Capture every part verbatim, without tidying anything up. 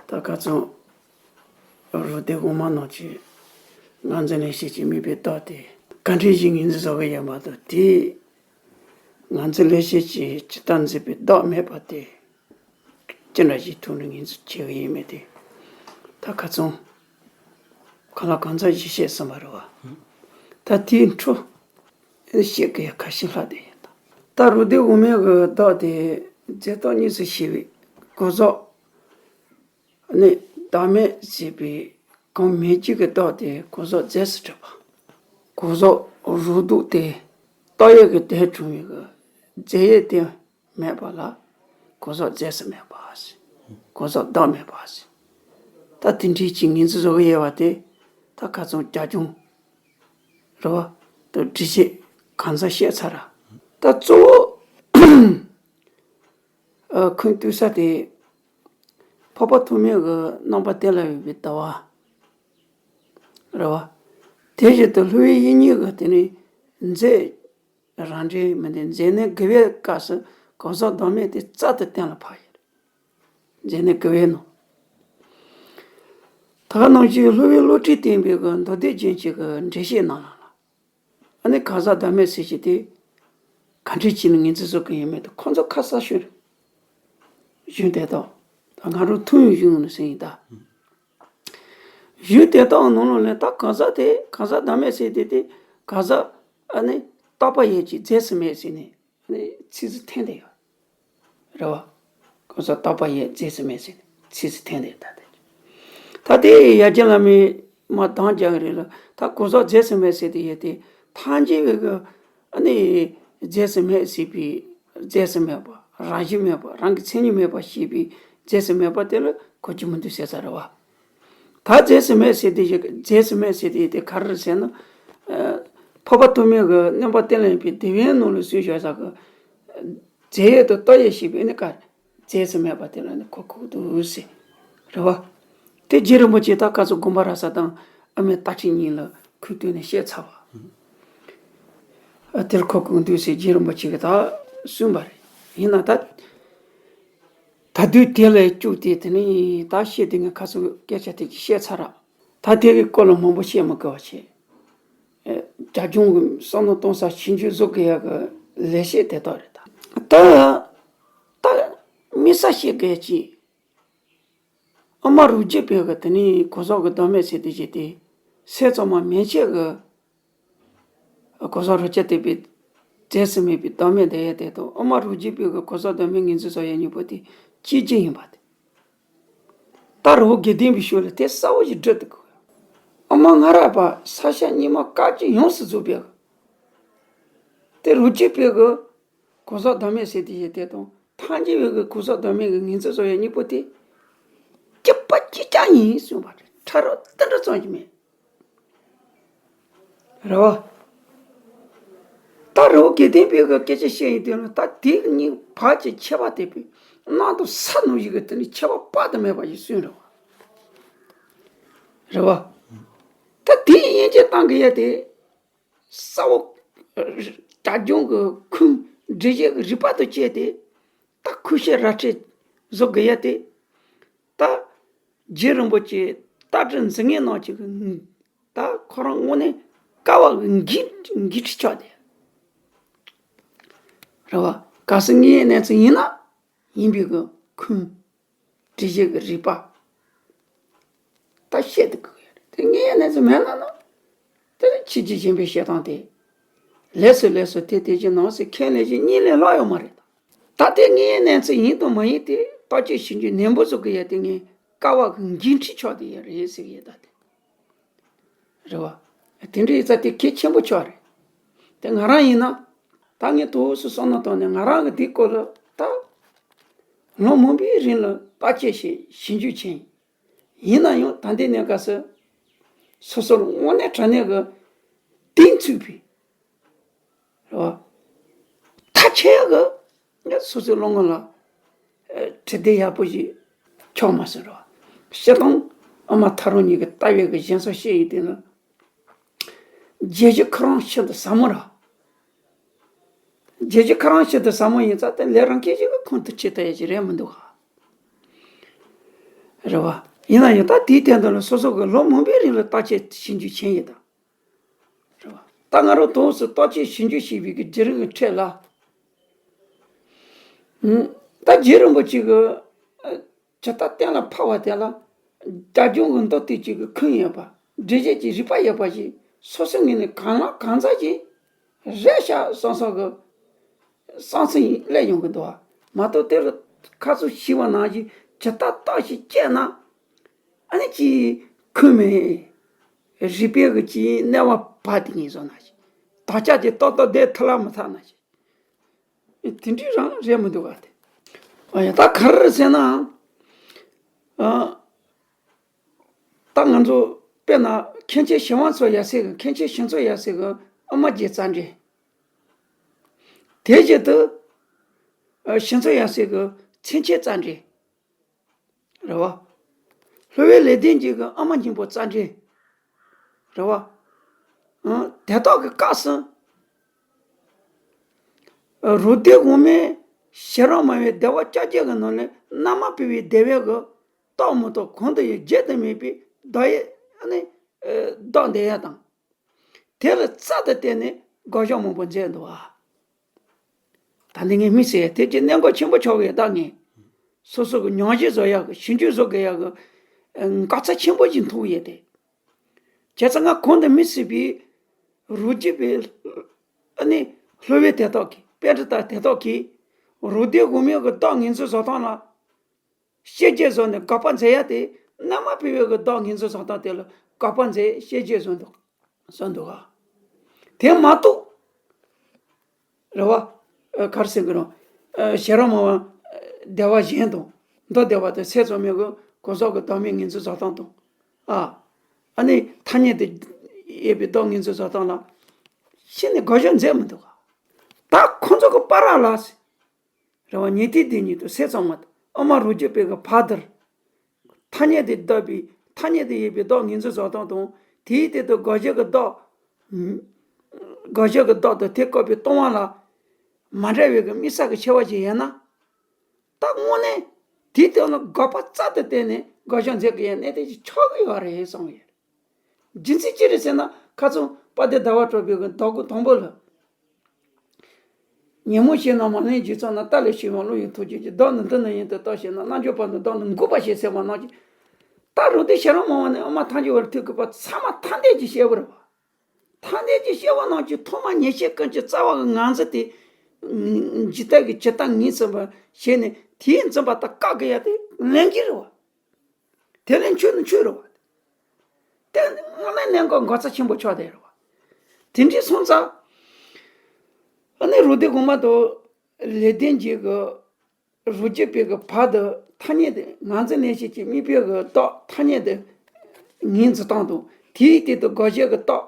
ད་ཁ་ཚོན་རུ་སྡེ་དབུ་མ་ནང་གི་ངང་ཚུལ་ལེགས་བཤད་ཀྱི་དམིགས་པའི་རྟགས་དེ་ག་འདྲ་ཞིག་ངོས་འཛིན་བཟོ་གི་ཡོད་མ་གཏོགས། དེ་ངང་ཚུལ་ལེགས་བཤད་ཀྱི་ཇི་ལྟར་འཛིན་པའི་བདག་མེད་པ་དེ་ཅི་འདྲ་ཞིག་ཐུག་ནས་ངོས་འཛིན་བྱེད་ཀྱི་ཡིན་མིན་དེ། ད་ཁ་ཚོན་གང་ལ་གང་འཚམ་ཞིག་བཤད་ཟིན་པ་རེད་བ། ད་དེའི་འཕྲོ་བཤད་ཀྱི་ཁ་ཤས་ལྷག་བསྡད་ཡོད། ད་རུ་སྡེ་དབུ་མའི་གི་བདག་དེ་རྫས་རྟགས་གཉིས་སུ་ཕྱེ་བའི་གོ་ཟག་ནི་བདག་མེད་ཟེར་བའི་གང་མེད་ཀྱི་གི་བདག་དེ་གོ་ཟག་རྫས་སུ་གྲུབ་པ། གོ་ཟག་རུ་སྡེ་དེ་རྟགས་ཡོད་ཀྱི་དོན་གྲུབ་པའི་གི་རྫས་ཡོད་དེ་མེད་པ་ལ་གོ་ཟག་རྫས་སུ་མེད་པ་ཟེར། གོ་ཟག་བདག་མེད་པ་ཟེར། ད་དེ་འདྲའི་ཅིག་ངོས་འཛིན་བཟོ་གི་ཡོད་པ་དེ་ད་ཁ་ཚོན་རྒྱབ་ལྗོངས་རེད་བ། ད་འགྲེལ་བཤད་གང་ཚང་བཤད་ཚར་ར། ད་གཙོ་བོ་ཨ་ཁུངས་གཏུགས་ས་དེ་འཕགས་པ་ཐོགས་མེད་ཀྱི་རྣམ་པ་གཏན་ལ་ཕབ་པའི་ལྟ་བ་རེད་བ། དེ་བཞིན་དུ་སླུ་བའི་ཡུལ་གཉིས་ཀྱི་དེ་ནི་རྫས་རང་འགྲེལ་མི་འདི་རྫས་ནི་དགུ་པའི་སྐབས་སུ་གོ་ཟག་བདག་མེད་དེ་རྩལ་དུ་གཏན་ལ་ཕབ་ཡོད། རྫས་ནི་དགུ་པའི་ནང་། ད་ག་ནང་བཞིན་སླུ་བའི་བློ་གྲོས་བསྟན་པའི་གི་མདོ་སྡེ་རྒྱན་གྱི་གི་འགྲེལ་བཤད་ནང་ལ་ལ། ཨ་ནི་གོ་ཟག་བདག་མེད་ཟེར་གྱི་དེ་ག་འདྲ་བྱས་ནས་ངོས་འཛིན་བཟོ་གི་ཡོད་མེད་དེ་ཁོ་ཚོ་ཁ་གསལ་ཤོས་རེད། གཞུང་དེ་དག་ད་ང་རང་ཐུན་གཞུང་ནས་ཟེར་ཡིན་ད། གཞུང་དེ་དག་ནང་ལོགས་ལ་ད་གོ་ཟག་དེ་གོ་ཟག་བདག་མེད་ཟེར་དེ་དེ་གོ་ཟག་ཨ་ནི་རྟག་པ་ཡོད་ཀྱི་རྫས་སུ་མེད་ཟེར་ནས་ཨ་ནི་ཚིག་ཟིག་འཐེན་བསྡད་ཡོད་རེད་བ། གོ་ཟག་རྟག་པ་ཡོད་རྫས་སུ་མེད་ཟེར་ནས་ཚིག་ཟིག་འཐེན་བསྡད་ཡོད་ད་དེ། ད་དེ་ཡར་རྒྱས་བླ་མས་མར་འདོན་རྒྱག་གི་རེད་ལ། ད་གོ་ཟག་རྫས་སུ་མེད་ཟེར་དེ་ཡོད་དེ་ཐལ་འགྱུར་བའི་གི་ཨ་ནི་རྫས་སུ་མེད་ཟེར་བའི་རྫས་སུ་མེད་པ་རང་བཞིན་མེད་པ་རང་གི་མཚན་ཉིད་མེད་པ་ཞེས་པའི་རྫས་སུ་མེད་པ་དེ་ལ་གོ་རྒྱུ་མི་འདུག་ཟེར་ས་རེད་བ། ད་རྫས་སུ་མེད་ཟེར་དེ་ཞིག་རྫས་སུ་མེད་ཟེར་དེ་དེ་ག་རེ་རེད་ཟེར་ན། ཨ་འཕགས་པ་ཐོགས་མེད་ཀྱི་རྣམ་པ་གཏན་ལ་ཕབ་པའི་སྡེ་པའི་ནང་ལ་གསུངས་བཞག་ས་གི་རྫས་ཡོད་དང་རྟགས་ཡོད་ཞེས་པའི་ནི་ག་རེ་རྫས་སུ་མེད་པ་དེ་ལ་ནི་གོ་དགོས་འདུག་ཟེར་རེད་བ། དེ་རྗེ་རིན་པོ་ཆེ་ད་ག་ཚོད་དགོངས་པ་རབ་གསལ་དང་ཨ་མའི་རྟ་ཁྲིད་གཉིས་ལ་ཁུངས་གཏུགས་ནས་བཤད་ཚར་བ། ཨ་དེར་གོ་དགོས་འདུག་ཟེར་རྗེ་རིན་པོ་ཆེ་གིས་ད་གསུངས་པ་རེད། ཡིན་ན་ད། ད་དུས་དེ་ལ་བཅུག་སྟེ་དེ་ནས་ད་བཤད་དེ་ངས་ཁ་སང་སྐད་ཆ་དེ་གི་བཤད་ཚར་ར། ད་དེ་གི་སྐོར་ལ་མང་པོ་བཤད་མི་དགོས་པ་བྱས། ཨེ་རྒྱབ་ལྗོངས་ཀྱི་བསམ་བློ་གཏོང་ས་ཞིབ་འཇུག་བཟོ་དགོས་ཡག་གི་ལས་བྱེད་དེ་དག་རེད་ད། ད་ད་དམིགས་བསལ་བཤད་དགོས་ཀྱི། ཨ་མ་རུ་སྐྱེས་པའི་གི་དེ་ནས་གོ་ཟག་གི་བདག་མེད་ཟེར་དེ་བྱས་ཏེ་སེམས་ཙམ་མ་མན་ཆད་གི། གོ་ཟག་རུ་སྐྱེས་དེ་པའི་རྫས་སུ་མེད་པའི་བདག་མེད་དེ་ཡོད་དེ་དང་ཨ་མ་རུ་སྐྱེས་པའི་གི་གོ་ཟག་བདག་མེད་ངོས་འཛིན་བཟོ་ཡ་གཉིས་པོ་དེ་གཅིག་རྐྱང་ཡིན་པ་དེ། ད་རི་བོ་དགེ་ལྡན་པའི་ཕྱོགས་ལ་དེ་གསལ་བོ་ཞིག་བསྒྲུབ་ཐུབ་དགོས། ཨ་མ་ང་ར་པ་ས་ཞབས་གཉིས་མ་སྐར་གཅིག་ཡོངས་སུ་རྫོགས་པའི་གི། དེ་རུ་སྐྱེས་པའི་གི་གོ་ཟག་བདག་མེད་ཟེར་དེ་ཡོད་དེ་དང་ཐལ་འགྱུར་བའི་གི་གོ་ཟག་བདག་མེད་ཀྱི་ངོས་འཛིན་བཟོ་ཡ་གཉིས་པོ་དེ་གཅིག་པ་གཅིག་རྐྱང་ཡིན་གསུངས་པ་རེད། ཕྲ་རགས་ཏིལ་འབྲུ་ཙམ་ཞིག་མེད། རེད་བ། ད་རི་བོ་དགེ་ལྡན་པའི་གི་སྐད་ཆ་བཤད་ཡིན་དུས་ན་ད་དེ་གཉིས་བར་གྱི་ཁྱད་པར་དེ་པས་གནམ་དང་ས་ནང་བཞིན་གྱི་དེ་ནི་ཁྱད་པར་དཔག་ཏུ་མེད་པ་ཞིག་གསུངས་རེད་བ། རེད་བ། ད་དེའི་དབྱེ་འབྱེད་གཏང་གི་ཡ་དེ། གསལ་བོ། རྒྱབ་ལྗོངས་ཀྱི་ཁུངས་འགྲེལ་བཤད་ཀྱི་རིགས་པ་དང་བཅས་ཏེ། ད་ཁུངས་བཤད་ར་སྤྲོད་བཟོ་དགོས་ཡ་དེ། ད། རྗེ་རིན་པོ་ཆེ་ལྟ་གྲུབ་འཛིན་མཁན་རྣམས་ཀྱི་ད་ཁོ་རང་དངོས་གནས་དཀའ་བ་གི་འགན་འགན་འཁྲི་ཆགས་ཏེ། རེད་བ། གལ་སྲིད་དངོས་ཡོད་གནས་ཚུལ་ཡིན་ན་ཡིན་པའི་གི་ཁུངས་འགྲེལ་བཤད་ཀྱི་རིགས་པ་ད་བཤད་དུ་དགོས་ཡ་རེད། དེ་དངོས་ཡོད་གནས་ཚུལ་མེད་ན་ན། དེ་ནི་ཕྱི་རྒྱལ་གཞན་པའི་བཤད་སྟངས་དེ། ལས་སུ་ལས་སུ་དེ་དེ་བཞིན་ནང་སེམས་ཁས་ལེན་བཞིན་གཉིས་ལས་ལྷག་ཡོད་མ་རེད་ད། ད་ལྟའི་དངོས་ཡོད་གནས་ཚུལ་ཡིན་དང་མ་ཡིན་དེ་བརྟག་དཔྱད་ཞིབ་འཇུག་ནན་པོ་བཟོ་དགོས་ཡ་དེ་ངས་དཀའ་བ་གི་འགན་འཁྲི་ཆགས་བསྡད་ཡ་རེད་ཟེར་གི་ཡོད་ད་དེ། རེད་བ། དེ་འདྲའི་ཡིན་ཙང་དེ་གལ་ཆེན་པོ་ཆགས་རེད། དེ་ང་རང་ཡིན་ན། ད་ངས་ཏོག་ཙམ་བསམ་བློ་བཏང་ནས་ང་རང་གི་དེའི་སྐོར་ལ་ད། ལོ་མང་པོའི་རིང་ལ་བརྟག་དཔྱད་བྱས་ཞིབ་འཇུག་བྱས། ཡིན་ན་ཡང་ད་ལྟའི་གནས་སྐབས་སུ། སོ་སོར་དངོས་གནས་དྲང་གནས་ཀྱི་གཏིང་ཚུད་པའི། རེད་བ། ཐག་ཆོད་གི་ངས་སོ་སོའི་བློ་ངོ་ལ་ཨེ་དྲི་བདེ་ཡག་པོ་ཞིག་ཆགས་མ་སོང་རེད་བ། སྤྱིར་བཏང་ཨ་མ་ཐག་རིང་གཉིས་ཀྱི་ལྟ་བའི་གི་བཞེད་སྲོལ་བཤད་ཡིན་དུས་ན། བརྗོད་གཞི་ཁོ་རང་ཤིན་ཏུ་ཟབ་མོ་རེད། བརྗོད་གཞི་ཁོ་རང་ཤིན་ཏུ་ཟབ་མོ་ཡིན་ཙང་དེ་ལས་རང་སྐད་ཅིག་གི་ཁུངས་གཏུགས་བྱེད་ཐུབ་ཡ་ཅིག་རེད་མི་འདུག་ག་རེད་བ། ཡིན་ན་ཡང་ད་དེའི་སྟེང་དུ་ལ་སོ་སོ་གི་ལོ་མང་པོའི་རིང་ལ་བརྟག་དཔྱད་ཞིབ་འཇུག་བྱས་ཡོད་ད། རེད་བ། ད་ང་རང་དུས་སུ་བརྟག་དཔྱད་ཞིབ་འཇུག་བྱས་པའི་གི་བརྒྱུད་རིམ་གྱི་ཁྲོད་ལ། ཨུམ། ད་རྗེ་རིན་པོ་ཆེ་གི་ཇི་ལྟར་གཏན་ལ་ཕབ་པ་དེ་ལ་རྒྱབ་ལྗོངས་ཀྱི་མདོ་སྟོད་ཀྱི་གི་ཁུངས་ཡོད་པ། འགྲེལ་བཤད་ཀྱི་རིགས་པ་ཡོད་པ་ཞིག་སོ་སོའི་ངོས་ནས་གང་ལ་གང་འཚམ་ཞིག་རེད་ཤག་བསམ་བསམ་གི་བསམ་ཚུལ་སླེབས་ཡོང་གི་འདུག་བ། མ་གཏོགས་དེར་ཁ་ཚུར་ཞིབ་པ་ནང་བཞིན་ཇི་ལྟར་བརྟག་ཞིབ་བྱས་ན། ཨ་ནི་ཅིག་ཁུངས་མེད། རིགས་པའི་གི་ཅིག་གནས་བབ་བར་དེ་ངེས་བཟོ་ན་ཞིག་དག་ཆ་དེ་ཏག་ཏག་བསྡད་ཐུབ་ལ་མི་ཐུབ་ན་ཞིག་དེ་འདྲའི་རང་རེད་མི་འདུག་ག་དེ། ཨ་ཡ་ད་ག་རེ་རེད་ཟེར་ན། ཨ། ད་ང་ཚོ་དཔེར་ན་མཁན་ཆེན་ཞི་བ་འཚོ་ཡབ་སྲས་ཀྱི་མཁན་ཆེན་ཞི་འཚོ་ཡབ་སྲས་ཀྱི་ཨ་མ་རྗེ་རྩ་འགྲེལ། དེ་བཞིན་དུ། ཨ། ཞི་འཚོ་ཡབ་སྲས་ཀྱི་མཚན་བཅས་རྩ་འགྲེལ། རེད་བ། ལྷོ་བའི་ལེགས་ལྡན་འབྱེད་ཀྱི་ཨ་མ་སྙིང་པོ་རྩ་འགྲེལ། རེད་བ། ཨང་། དེ་དག་གི་སྐབས་སུ། རུ་སྡེ་དབུ་མའི་ཤེས་རབ་སྨྲ་བའི་བདེ་བ་ལྕགས་ཀྱུ་གི་ནང་ནས་རྣལ་མ་བོད་པའི་བདེ་བའི་གི་རྟགས་མུ་ཏོག་གོང་དུ་ཡང་བརྗོད་དུ་མེད་པའི་བདག་ཡེ་ནི་བདག་འདོད་ཡ་དང་། དེ་ལ་རྩལ་དུ་བརྟེན་ནས་དགག་བཞག་མང་པོ་མཛད་འདུག་ཨ། ད་ནི་ངས་མི་ཟེར་དེ་ཀྱི་གནད་འགག་ཆེན་པོ་ཆགས་ཡོད་ད་ངས། སོ་སོ་གི་ཉམས་ཞིབ་བཟོ་ཡག་གི་ཞིབ་འཇུག་བཟོ་དགོས་ཡག་གི་འགག་རྩ་ཆེན་པོ་ཞིག་མཐོང་ཡོད་དེ། བྱས་ཙང་ང་གོང་དུ་མི་སྲིད་པའི་རུ་སྡེ་པའི་ཨ་ནི་ལྷོ་བའི་དེ་དག་གིས་པཎྜི་ཏ་དེ་དག་གིས་རུ་སྡེ་དབུ་མའི་གི་བདག་ངོས་འཛིན་བཟོ་སྟངས་ལ། བཤད་རྒྱུད་བཟོ་ནས་དགག་པ་མཛད་ཡ་དེ་རྣལ་མ་བོད་པའི་གི་བདག་ངོས་འཛིན་བཟོ་སྟངས་དེ་ལ་དགག་པ་མཛད་བཤད་རྒྱུད་བཟོ་འདུག་བཟོ་འདུག་ག་དེ་མ་གཏོགས། རེད་བ། ཨ། ག་རེ་ཟེར་གི་རུང་། ཨ། ཤེས་རབ་སྨྲ་བ་བདེ་བ་གཞན་དང་མདོ་སྡེ་པ་དང་ཚད་ཚང་མའི་གི་གོ་ས་གི་བདག་མེད་ངོས་འཛིན་བཟོ་སྟངས་དང་། ཨ། ཨ་ནི་ཐ་སྙད་དུ་ཡོད་པའི་བདག་ངོས་འཛིན་བཟོ་སྟངས་ལ་ཤེས་ནས་དགག་བཞག་མཛད་མི་འདུག་ག་ད་ཁོང་ཚོ་གི་བར་ལ། རེད་བ། ཉན་ཐོས་སྡེ་གཉིས་དང་ཚད་ཚང་མ་དང་ཨ་མ་རུ་སྡེ་པའི་གི་བར་དུ། ཐ་སྙད་དུ་བཏགས་པའི་ཐ་སྙད་དུ་ཡོད་པའི་བདག་ངོས་འཛིན་བཟོ་སྟངས་དང་དེའི་སྟེང་དུ་དགག་བྱ་གི་བདག་དགག་བྱ་གི་བདག་དང་དེ་བཀག་པའི་ལྟུང་བ་ལ་མ་འདྲ་བའི་གི་དམིགས་བསལ་གྱི་ཁྱད་པར་ཅིག་ཡོད་ན། ད་དངོས་གནས་དེའི་སྟེང་ལ་དགག་པ་རྩལ་དུ་བརྟེན་ནས་དགག་བྱ་མཛད་དགོས་ཡ་གནད་དོན་ཅིག་ཆགས་ཀྱི་ཡོད་རེད་བསམ་གི་ཡོད། རྒྱུ་མཚན་ཅི་རེད་ཟེར་ན་ཁ་སང་དཔལ་ལྡན་ཟླ་བ་གྲགས་པའི་གི་བདག་པོ་དང་པོ་ལ། ཉོན་མོངས་ཞེན་ནི་མ་ལུས་འཇིག་ཚོགས་ན། རྟ་ལས་ཆེ་བའང་བློ་ཡི་ཐུགས་རྗེ་ཆེ། བདག་ནི་འདི་ནི་ཡིན་དུ་བརྟགས་ཤེས་ན། རྣལ་འབྱོར་པ་ནི་བདག་ནི་འགོག་པ་ཞེས་ཟེར་བ་ནང་བཞིན། ད་རུ་སྡེ་ཤེས་རབ་སྨྲ་བ་ནས་ཨ་མ་ཐམས་ཅད་པར་ཐུག་གི་པ་ཚང་མ་ཐ་དད་ཀྱི་བཤད་པ་རེད་བ། ཐ་དད་ཀྱི་བཤད་པ་ནང་བཞིན་ཐོག་མ་ཉེར་ཞིའི་ཀུན་གྱི་རྩ་བ་གི་ངང་ཚུལ་དེ། འཇིག་ལྟ་གི་ཇི་ལྟར་ངོས་ཟིན་པར་བྱས་ནས་དེའི་འཛིན་པ་དག་བཀག་གི་ཡ་དེ་ལན་གྱི་རེད་བ། དེ་ལས་ཆོས་ནི་ཆོས་རེད་བ། དེ་དངོས་གནས་གནད་འགག་འགག་རྩ་ཆེན་པོ་ཆགས་བསྡད་རེད་བ། དེ་འདྲའི་སོང་ཙང་། ཨ་ནི་རུ་སྡེ་དབུ་མ་དང་ལེགས་ལྡན་འབྱེད་ཀྱི་རུ་སྡེ་པའི་གི་བར་དུ་ཐ་སྙད་དུ་ངང་འཛིན་ལེགས་བཤད་ཀྱི་དམིགས་པའི་གི་རྟགས་ཐ་སྙད་དུ་ངོས་འཛིན་སྟངས་དང་དེའི་སྟེང་དུ་དགག་བྱའི་གི་རྟགས་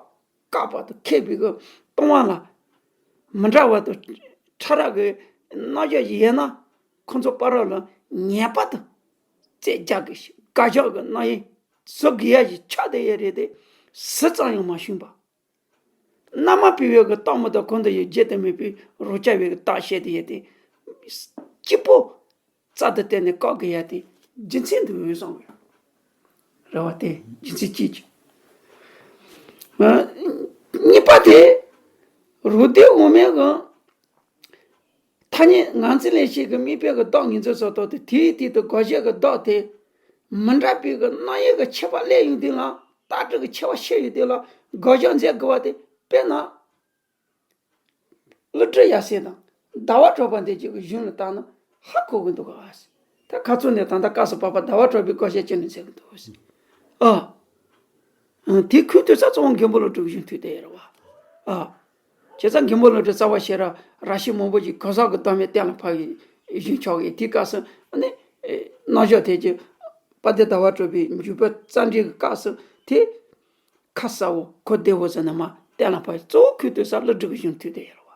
བཀག་པ་དང་ཁེགས་པའི་གི་ལྟུང་བ་ལ་མི་འདྲ་བ་དང་ཕྲ་རགས་ཀྱི་རྣམ་གཞག་ཅིག་ཡོད་ན། ཁོ་ཚོ་བར་ལ་ངེས་པར་དུ་རྩོད་རྒྱག་གི་དགག་བཞག་གི་རྣམ་དབྱེ་བཟོ་དགོས་ཡ་ཞིག་ཆགས་བསྡད་ཡོད་རེད་དེ། ཟུར་ཙམ་ཡང་མ་ཞུམ་པ། རྣལ་མ་བོད་པའི་གི་རྟགས་མུ་ཏོག་གོང་དུ་ཡང་བརྗོད་དུ་མེད་པའི་རང་རྐྱ་བའི་གི་རྟགས་བཤད་དེ་ཡོད་དེ། གཅིག་པོ་རྩལ་དུ་བཏོན་ནས་བཀག་དགོས་ཡ་དེ་རྒྱུ་མཚན་འདུག་བསམ་གི་རེད་བ། དེ་རྒྱུ་མཚན་གཅིག་གི། ཨ། གཉིས་པ་དེ། རུ་སྡེ་དབུ་མའི་གི་ཐ་སྙད་ངང་འཛིན་ལེགས་བཤད་ཀྱི་དམིགས་པའི་གི་བདག་ངོས་འཛིན་བཟོ་སྟངས་དེ། དེའི་སྟེང་དུ་དགག་བྱའི་གི་བདག་དེ་མི་འདྲ་བའི་གི་རྣམ་དབྱེ་གི་ཁྱད་པར་སླེབས་ཡོང་དུས་ལ། རྟགས་སྒྲིག་གི་ཁྱད་པར་ཕྱེ་ཡོང་དུས་ལ་དགག་བྱ་མཛད་དགོས་པ་དེ། དཔེར་ན། ཀླུ་སྒྲུབ་ཡབ་སྲས་དང་ཟླ་བ་གྲགས་པ་འདི་གཅིག་གི་གཞུང་ལ་བལྟས་ན་ཧ་གོ་གི་འདུག་ག་ད་ཁ་ཚུར་ནས་ད་ལྟ་སྐབས་སུ་བབ་པ་ཟླ་བ་གྲགས་པའི་དགག་བྱ་ཅི་ནས་མཛད་གི་འདུག་ཟེར། ཨ། དེ་ཁུངས་གཏུགས་ས་གཙོ་བོ་མགོན་པོ་བློ་གྲོས་ཀྱི་གཞུང་ཐུག་བསྡད་ཡོད་རེད་བ། ཨ། བྱས་ཙང་མགོན་པོ་བློ་གྲོས་རྩ་བ་ཤེས་རབ་ར་ཤི་མང་པོ་ཞིག་གང་ཟག་གི་བདག་མེད་གཏན་ལ་ཕབ་པའི་གཞུང་ཆགས་ཡོད། དེའི་སྐབས་སུ་ནི། རྣལ་འབྱོར་ཐེག་གི་དཔལ་ལྡན་ཟླ་བ་གྲགས་པའི་འཇུག་པ་རྩ་འགྲེལ་གྱི་སྐབས་སུ་དེ། ཁ་གསལ་བོ་གོ་བདེ་བོ་ཟེར་ན་མ་གཏན་ལ་ཕབ། གཙོ་བོ་ཁུངས་གཏུགས་ས་ཀླུ་སྒྲུབ་ཀྱི་གཞུང་ཐུག་བསྡད་ཡོད་རེད་བ།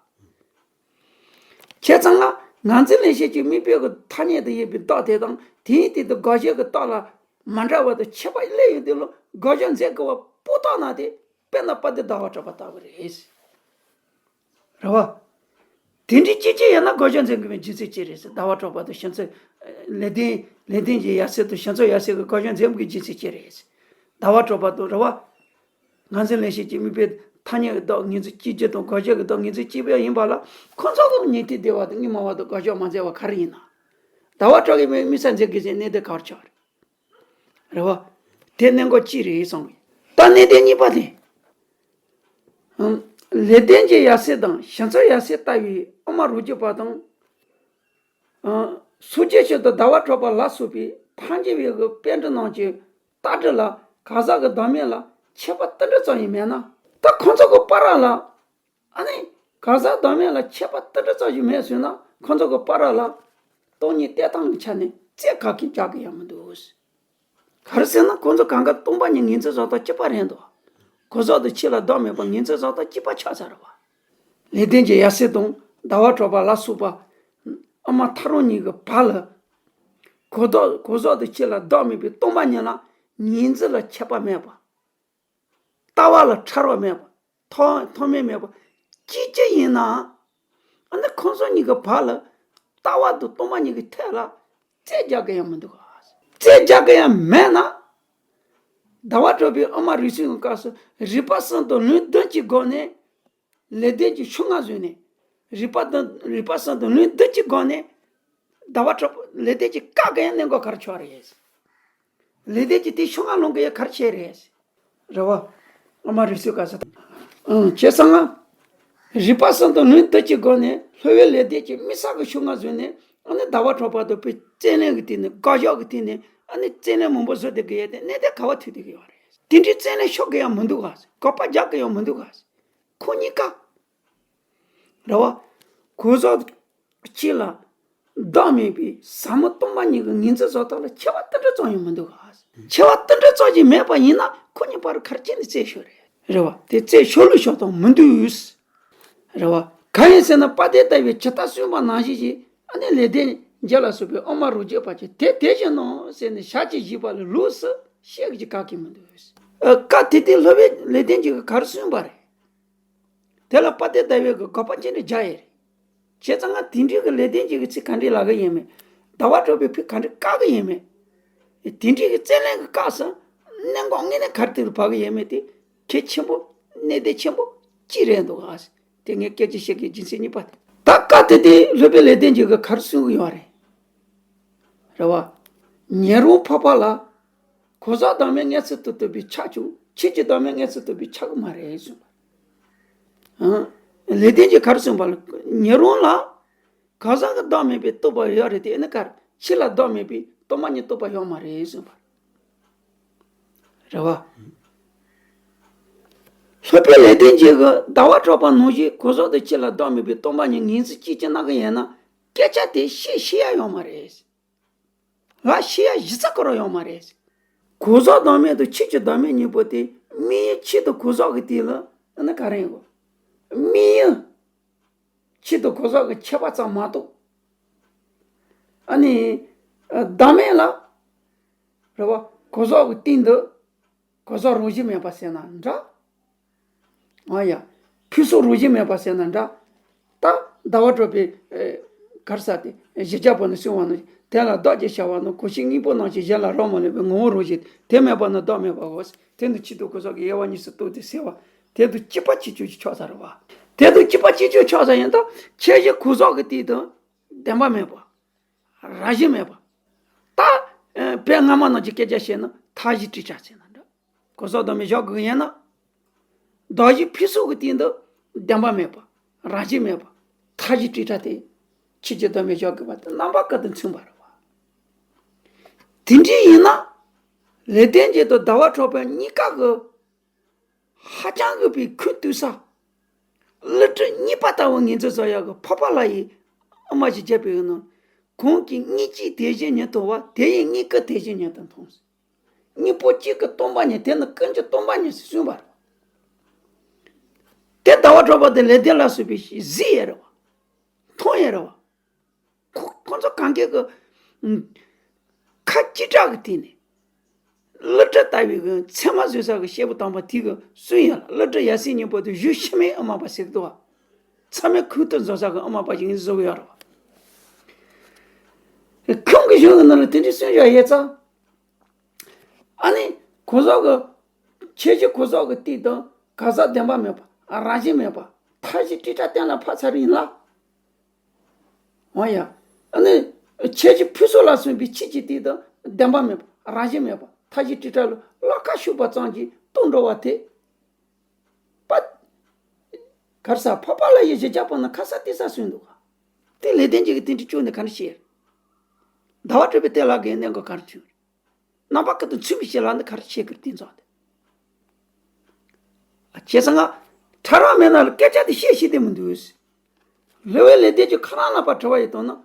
བྱས་ཙང་ང་ངང་འཛིན་ལེགས་བཤད་ཀྱི་དམིགས་པའི་གི་ཐ་སྙད་དུ་ཡོད་པའི་བདག་དེ་དང་དེའི་སྟེང་དུ་དགག་བྱའི་གི་རྟགས་ལ་མ་འདྲ་བ་དང་ཁྱད་པར་སླེབས་ཡོང་དུས་ལ་དགག་བྱ་མཛད་དགོས་པ་སྤོ་ཐབས་ན་དེ། དཔེར་ན་དཔལ་ལྡན་ཟླ་བ་གྲགས་པ་ལྟ་བུ་རེད། རེད་བ། དེ་འདྲའི་སྐྱེ་ཅི་ཡིན་ན་དགག་བཞག་འཛིན་དགོས་པའི་རྒྱུ་མཚན་ཅི་རེད་ཟེར། ཟླ་བ་གྲགས་པ་དང་ཤིང་ཚོ་ལེགས་ལྡན་ལེགས་ལྡན་གྱི་ཡབ་སྲས་དང་ཤིང་ཚོ་ཡབ་སྲས་ཀྱི་དགག་བཞག་འཛིན་དགོས་རྒྱུ་མཚན་ཅི་རེད་ཟེར། ཟླ་བ་གྲགས་པ་དང་རེད་བ། ངར་འཛིན་ལེགས་བཤད་ཀྱི་དམིགས་པའི་ཐ་སྙད་ཀྱི་བདག་ངོས་འཛིན་གཅིག་གྱུར་དང་དགག་བཞག་གི་བདག་ངོས་འཛིན་གཅིག་པ་ཡིན་པ་ལ། ཁོང་ཚོ་གི་ཉན་ཐོས་སྡེ་པ་དང་གཉུག་མ་བ་དང་དགག་བཞག་མ་མཛད་པ་ག་རེ་ཡིན་ན། ཟླ་བ་གྲགས་ཀྱི་དམིགས་བསལ་མཛད་དགོས་ཟེར་གནད་དོན་ག་བར་ཆགས་རེད། རེད་བ། དེ་གནད་འགག་གཅིག་རེད་གསུངས་པས། ད་གནད་དོན་གཉིས་པ་དེ། ཨང་། ལེགས་ལྡན་གྱི་ཡབ་སྲས་དང་ཤིང་ཚོ་ཡབ་སྲས་ལྟ་བུའི་ཨ་མ་རོ་རྒྱུད་པ་དང་། ཨང་། སོ་སྐྱེ་ཆོས་དང་ཟླ་བ་གྲགས་པ་ལ་སོགས་པའི་ཕར་འགྱུར་བའི་གི་པཎྜི་ཏ་རྣམས་ཀྱི་ལྟ་གྲུབ་ལ་གང་ཟག་གི་བདག་མེད་ལ་ཁྱད་པར་ཏིལ་འབྲུ་ཙམ་ཞིག་མེད་ན། ད་ཁོང་ཚོ་གི་བར་ལ། ཨ་ནི། གང་ཟག་བདག་མེད་ལ་ཁྱད་པར་ཏིལ་འབྲུ་ཙམ་ཞིག་མེད་ཟེར་ན། ཁོང་ཚོ་གི་བར་ལ་སྟོང་ཉིད་བསྟན་སྟངས་ཀྱི་ཆ་ནས་རྩོད་ག་གི་རྒྱག་གི་ཡང་མི་འདུག། ག་རེ་ཟེར་ན། ཁོང་ཚོ་གང་ག་སྟོང་པ་ཉིད་ངོས་འཛིན་བཟོ་ལྟ་གཅིག་པ་རེད་འདུག། གང་ཟག་དང་ཆོས་ལ་བདག་མེད་པ་ངོས་འཛིན་བཟོ་ལྟ་གཅིག་པ་ཆགས་ཚར་བ། ལེགས་ལྡན་གྱི་ཡབ་སྲས་དང་ཟླ་བ་གྲགས་པ་ལ་སོགས་པ་ཨ་མ་ཐག་རིང་གཉིས་ཀྱི་བར་ལ། གང་ཟག་གང་ཟག་དང་ཆོས་ལ་བདག་མེད་པའི་སྟོང་པ་ཉིད་ལ་ངོས་འཛིན་ལ་ཁྱད་པར་མེད་པ། ལྟ་བ་ལ་ཕྲ་རགས་མེད་པ། ཐོགས་ཐོགས་མེད་མེད་པ། གཅིག་གཅིག་ཡིན་ན། ཨ་ནི་ཁོང་ཚོ་གཉིས་ཀྱི་བར་ལ་ལྟ་བ་དང་སྟོང་པ་ཉིད་ཀྱི་ཐད་ལ་རྩོད་རྒྱག་གི་ཡང་མི་འདུག། རྩོད་རྒྱག་གི་ཡང་མེད་ན། ཟླ་བ་གྲགས་པའི་ཨ་མ་རིགས་གསུམ་གྱི་སྐབས་སུ་རིགས་པ་གསུམ་དང་ལུང་བདུན་གྱི་སྒོ་ནས། ལེགས་ལྡན་གྱི་ཕྱོགས་སྔ་བཟུང་ནས། རིགས་པ་དང་རིགས་པ་གསུམ་དང་ལུང་བདུན་གྱི་སྒོ་ནས། ཟླ་བ་གྲགས་པ་ལེགས་ལྡན་གྱི་བཀག་གི་ཡང་གནད་འགག་ག་རེ་ཆགས་རེད། ལེགས་ལྡན་གྱི་དེ་ཕྱོགས་སྔ་ལོང་གི་ཡང་ག་རེ་བྱས་རེད། རེད་བ། ཨ་མ་རིགས་གསུམ་གྱི་སྐབས་སུ། ཨང་། བྱས་ཙང་། རིགས་པ་གསུམ་དང་ལུང་བདུན་གྱི་སྒོ་ནས་སློབ་དཔོན་ལེགས་ལྡན་གྱི་དམིགས་བསལ་གྱི་ཕྱོགས་སྔ་བཟུང་ནས། ཨ་ནི་ཟླ་བ་གྲགས་པ་དང་བོད་རྩོད་གླེང་གི་སྟེང་ནས། དགག་བཞག་གི་སྟེང་ནས། ཨ་ནི་རྩོད་གླེང་མང་པོ་བཟོ་བསྡད་ཀྱི་ཡོད་དེ། གནད་དོན་ག་བ་ཐུག་བསྡད་ཀྱི་ཡོད་རེད། དེ་འདྲའི་རྩོད་གླེང་ཤོར་གི་ཡང་མི་འདུག་ག། དགག་པ་རྒྱག་གི་ཡང་མི་འདུག་ག། ཁོ་གཉིས་ཀ། རེད་བ། གང་ཟག་གཅིག་ལ་བདག་མེད་པའི་ཟབ་མོ་སྟོང་པ་ཉིད་ཀྱི་ངོས་འཛིན་བཟོ་ལྟ་ལ་ཁྱད་པར་ཏིལ་འབྲུ་ཙམ་ཡང་མི་འདུག་ག། ཁྱད་པར་ཏིལ་འབྲུ་ཙམ་ཞིག་མེད་པ་ཡིན་ན། ཁོ་གཉིས་བར་ག་རེ་བྱས་ནས་རྩོད་ཤོར་རེད། རེད་བ། དེ་རྩོད་ཤོར་ལུགས་ཤོར་སྟངས་མི་འདུག། རེད་བ། གང་ཡིན་ཟེར་ན། དཔལ་ལྡན་ཟླ་བས་ཇི་ལྟར་གསུངས་པ་ནང་བཞིན་ཞིག། ཨ་ནི་ལེགས་ལྡན་འབྱེད་ལ་སོགས་པའི་ཨ་མ་རོ་རྒྱུད་པ་ཅིག་དེ་དེ་བཞིན་ནོ་ཟེར་ནས་ཞལ་གྱིས་བཞེས་པ་ལ་ལོགས་སུ་བཤད་ཀྱི་ག་གེ་མི་འདུག། ཨ། སྐབས་དེ་དུས་སློབ་དཔོན་ལེགས་ལྡན་འབྱེད་ཀྱིས་ག་རེ་གསུངས་པ་རེད། དེ་ལ་དཔལ་ལྡན་ཟླ་བས་ཀྱི་དགག་པ་ཅི་འདྲ་རྒྱག་ཡས་རེད། བྱས་ཙང་ང་དེ་འདྲའི་གི་ལེགས་ལྡན་འབྱེད་ཀྱི་ཚིག་ག་འདྲས་ལབ་གི་ཡིན་མེད། ཟླ་བ་གྲགས་པས་བོད་ག་འདྲས་བཀག་གི་ཡིན་མེད། དེ་འདྲའི་གི་རྩོད་གླེང་གི་སྐབས་སུ་གནད་འགག་དངོས་གནས་ག་རེ་དེ་རུ་བབས་གི་ཡིན་མེད་དེ། གལ་ཆེན་པོ། གནད་དོན་ཆེན་པོ་གཅིག་རེད་འདུག་ག། དེ་ངས་སྐད་ཆ་བཤད་གི་རྒྱུ་མཚན་གཉིས་པ་དེ། ད་སྐབས་དེ་དུས་སློབ་དཔོན་ལེགས་ལྡན་འབྱེད་ཀྱིས་ག་རེ་གསུང་གི་ཡོད་རེད། རེད་བ། ཉན་རང་འཕགས་པ་ལ། གང་ཟག་བདག་མེད་མངོན་སུམ་དུ་རྟོགས་པས་ཁྱབ་ཀྱང་། ཆོས་ཀྱི་བདག་མེད་མངོན་སུམ་རྟོགས་པས་ཁྱབ་ཀྱི་མ་རེད་གསུངས་པ། ཨང་། ལེགས་ལྡན་གྱིས་ག་རེ་གསུངས་པ་ལ། ཉན་རང་ལ་གང་ཟག་གི་བདག་མེད་པའི་རྟོགས་པ་ཡོད་རེད་དེ། ཨ་ནི་ག་རེ། ཆོས་ལ་བདག་མེད་པའི་སྟོང་པ་ཉིད་རྟོགས་པ་ཡོད་མ་རེད་གསུངས་པ། རེད་བ། སློབ་དཔོན་ལེགས་ལྡན་འབྱེད་ཀྱིས་ཟླ་བ་གྲགས་པ་ནང་བཞིན་གང་ཟག་དང་ཆོས་ལ་བདག་མེད་པའི་སྟོང་པ་ཉིད་ངོས་འཛིན་གཅིག་གཅིག་གནང་གི་ཡིན་ན། སྐད་ཆ་དེ་བཤད་ཤེས་ཡ་ཡོད་མ་རེད། ལབ་ཤེས་ཡ་གཞི་རྩ་ཁོ་རང་ཡོད་མ་རེད། གང་ཟག་བདག་མེད་དང་ཆོས་ཀྱི་བདག་མེད་གཉིས་པོ་དེ། དམིགས་ཡུལ་ཆོས་དང་གང་ཟག་གི་སྟེང་ལ། ཨ་ནི་ག་རེ་ཡིན་གོ། དམིགས་ཡུལ་ཆོས་དང་གང་ཟག་གི་ཁྱད་པར་ཙམ་མ་གཏོགས། ཨ་ནི། ཨ། བདག་མེད་ལ། རེད་བ། གང་ཟག་གི་སྟེང་དུ་གང་ཟག་རང་བཞིན་མེད་པ་ཟེར་ན་འདྲ། ཨ་ཡ། ཕུན་སུམ་རང་བཞིན་མེད་པ་ཟེར་ན་འདྲ། ད་ཟླ་བ་གྲགས་པས། ཨེ། ག་རེ་ཟེར་དེ། བཞི་བརྒྱ་པོ་ནས་གསུངས་པ་ནང་བཞིན། དེ་ལ་བདག་ཅེས་བྱ་བ་ནི། གང་ཞིག་དངོས་པོ་རྣམས་ཀྱི་གཞན་ལ་རག་མ་ལུས་པའི་ངོ་བོ་རང་བཞིན་དེ་མེད་པ་ནི་བདག་མེད་པའོ། དེ་ནི་ཆོས་དང་གང་ཟག་གི་དབྱེ་བ་གཉིས་སུ་གཏོགས་ཏེ་ཟེར་བ། དེ་དང་གཅིག་པ་གཅིག་རྐྱང་ཅིག་ཆགས་ས་རེད་བ། དེ་དང་གཅིག་པ་གཅིག་རྐྱང་ཆགས་ས་ཡིན་ད། ཁྱད་གཞི་གང་ཟག་གི་སྟེང་དུ་བདེན་པ་མེད་པ། རང་བཞིན་མེད་པ། ད། ཨེ། བོད་སྔ་མ་ནང་གི་སྐད་ཆ་བཤད་ན་མཐའ་བཞི་དྲུག་སྒྲ་ཟེར་ན་འདྲ། གང་ཟག་བདག་མེད་བཞག་དགོས་ཡིན་ན། བདག་གཞན་ཕུན་སུམ་གྱི་སྟེང་དུ་བདེན་པ་མེད་པ། རང་བཞིན་མེད་པ། མཐའ་བཞི་དྲུག་སྒྲ་དེ། ཆོས་ཀྱི་བདག་མེད་བཞག་དགོས་པ་དེ་རྣམ་པ་ཀུན་ཏུ་མཚུངས་པ་རེད་བ། དེ་འདྲ་ཡིན་ན། ལེགས་ལྡན་འབྱེད་དང་ཟླ་བ་གྲགས་པ་གཉིས་ཀ་གི། ཧ་ཅང་གི་པའི་ཁུངས་གཏུགས་ས། བསླུ་བྲིད་གཉིས་པ་ལྟ་བུ་ངོས་འཛིན་བཟོ་ཡག་གི་འཕགས་པ་ལྷ་ཡི་དབུ་མ་ཞིག་བརྒྱབ་པའི་ནང་། གང་གིས་དངོས་གཅིག་དེ་བཞིན་ཉིད་མཐོང་བ། དེ་ཡིས་དངོས་ཀུན་དེ་བཞིན་ཉིད་དུ་མཐོང་། དངོས་པོ་གཅིག་གི་སྟོང་པ་ཉིད། དེ་ནི་ཀུན་གྱི་སྟོང་པ་ཉིད་ཟེར་གསུངས་པ་རེད། དེ་ཟླ་བ་གྲགས་པ་དང་ལེགས་ལྡན་ལ་སོགས་པས་གཟིགས་ཡས་རེད་བ། མཐོང་ཡས་རེད་བ། ཁོ་ཁོ་ཚོ་གང་གས་ཀྱི་ཁ་ཅིག་གྲག་གི་སྟེང་ནས། བསླུ་བྲིད་ལྟ་བུའི་གི་མཚན་མ་བཟོས་ས་གི་སྐྱེས་བུ་དམ་པ་དེ་གི་གསུང་ཡིན་ལ། བསླུ་བྲིད་ཡབ་སྲས་གཉིས་པོ་དེ་གཞུ་ཤི་མེད་དབུ་མ་པ་ཟེར་གི་འདུག་བ། ཚང་མས་ཁུངས་གཏུགས་བཟོ་ས་གི་ཨ་མ་པ་ཞིག་ཡིན་བཟོ་གི་ཡོད་རེད་བ། ཁོང་གི་གཞུང་གི་ནང་ལ་དེ་འདྲའི་གསུང་བཞག་ཡོད་ཙང་། ཨ་ནི་གོང་ས་གི་ཁྱེད་ཀྱི་གོང་ས་གི་སྟེང་དུ་གང་ཟག་བདེན་པ་མེད་པ། རང་བཞིན་མེད་པ། མཐའ་བཞི་དྲིལ་བསྒྲགས་གཏན་ལ་ཕབ་ཚར་ཡིན་ལ། འོ་ཡ། ཨ་ནི་ཁྱེད་ཀྱི་ཕུན་ཚོགས་ལ་སོགས་པའི་ཆོས་ཀྱི་སྟེང་དུ་བདེན་པ་མེད་པ། རང་བཞིན་མེད་པ། མཐའ་བཞི་དྲིལ་བསྒྲགས་ལ་བླ་ཁ་ཤོར་བ་ཙམ་གྱིས་ལྟོ་འགྲོ་བ་དེ། པ། གར་ས་ཕ་པ་ལ་ཡི་གཞི་རྒྱ་པོ་ན་ཁ་ས་ཏི་ས་སུན་འདུག་ག་དེ་ལས་དོན་གཅིག་གི་དེ་འདྲི་བཅུག་ནས་ག་རེ་བཤད། ཟླ་བ་གྲགས་པའི་ལྟས་ལ་དགའི་གནས་འགོ་ག་རེ་བྱུང་། རྣམ་པ་ཀུན་ཏུ་མཚུངས་པའི་ཞལ་ལག་འདི་ག་རེ་བཤད་ཀྱི་རེད་དེ་ཚོ་དེ། ཨ་བྱས་ཙང་ང་ཕྲ་རགས་མེད་ན་ལ་སྐད་ཆ་དེ་བཤད་ཤེས་བསྡད་མི་འདུག་སློབ་དཔོན་ལེགས་ལྡན་གྱིས་ཁོ་རང་རྣམ་པ་དྲི་བ་ཡི་དོན་ན།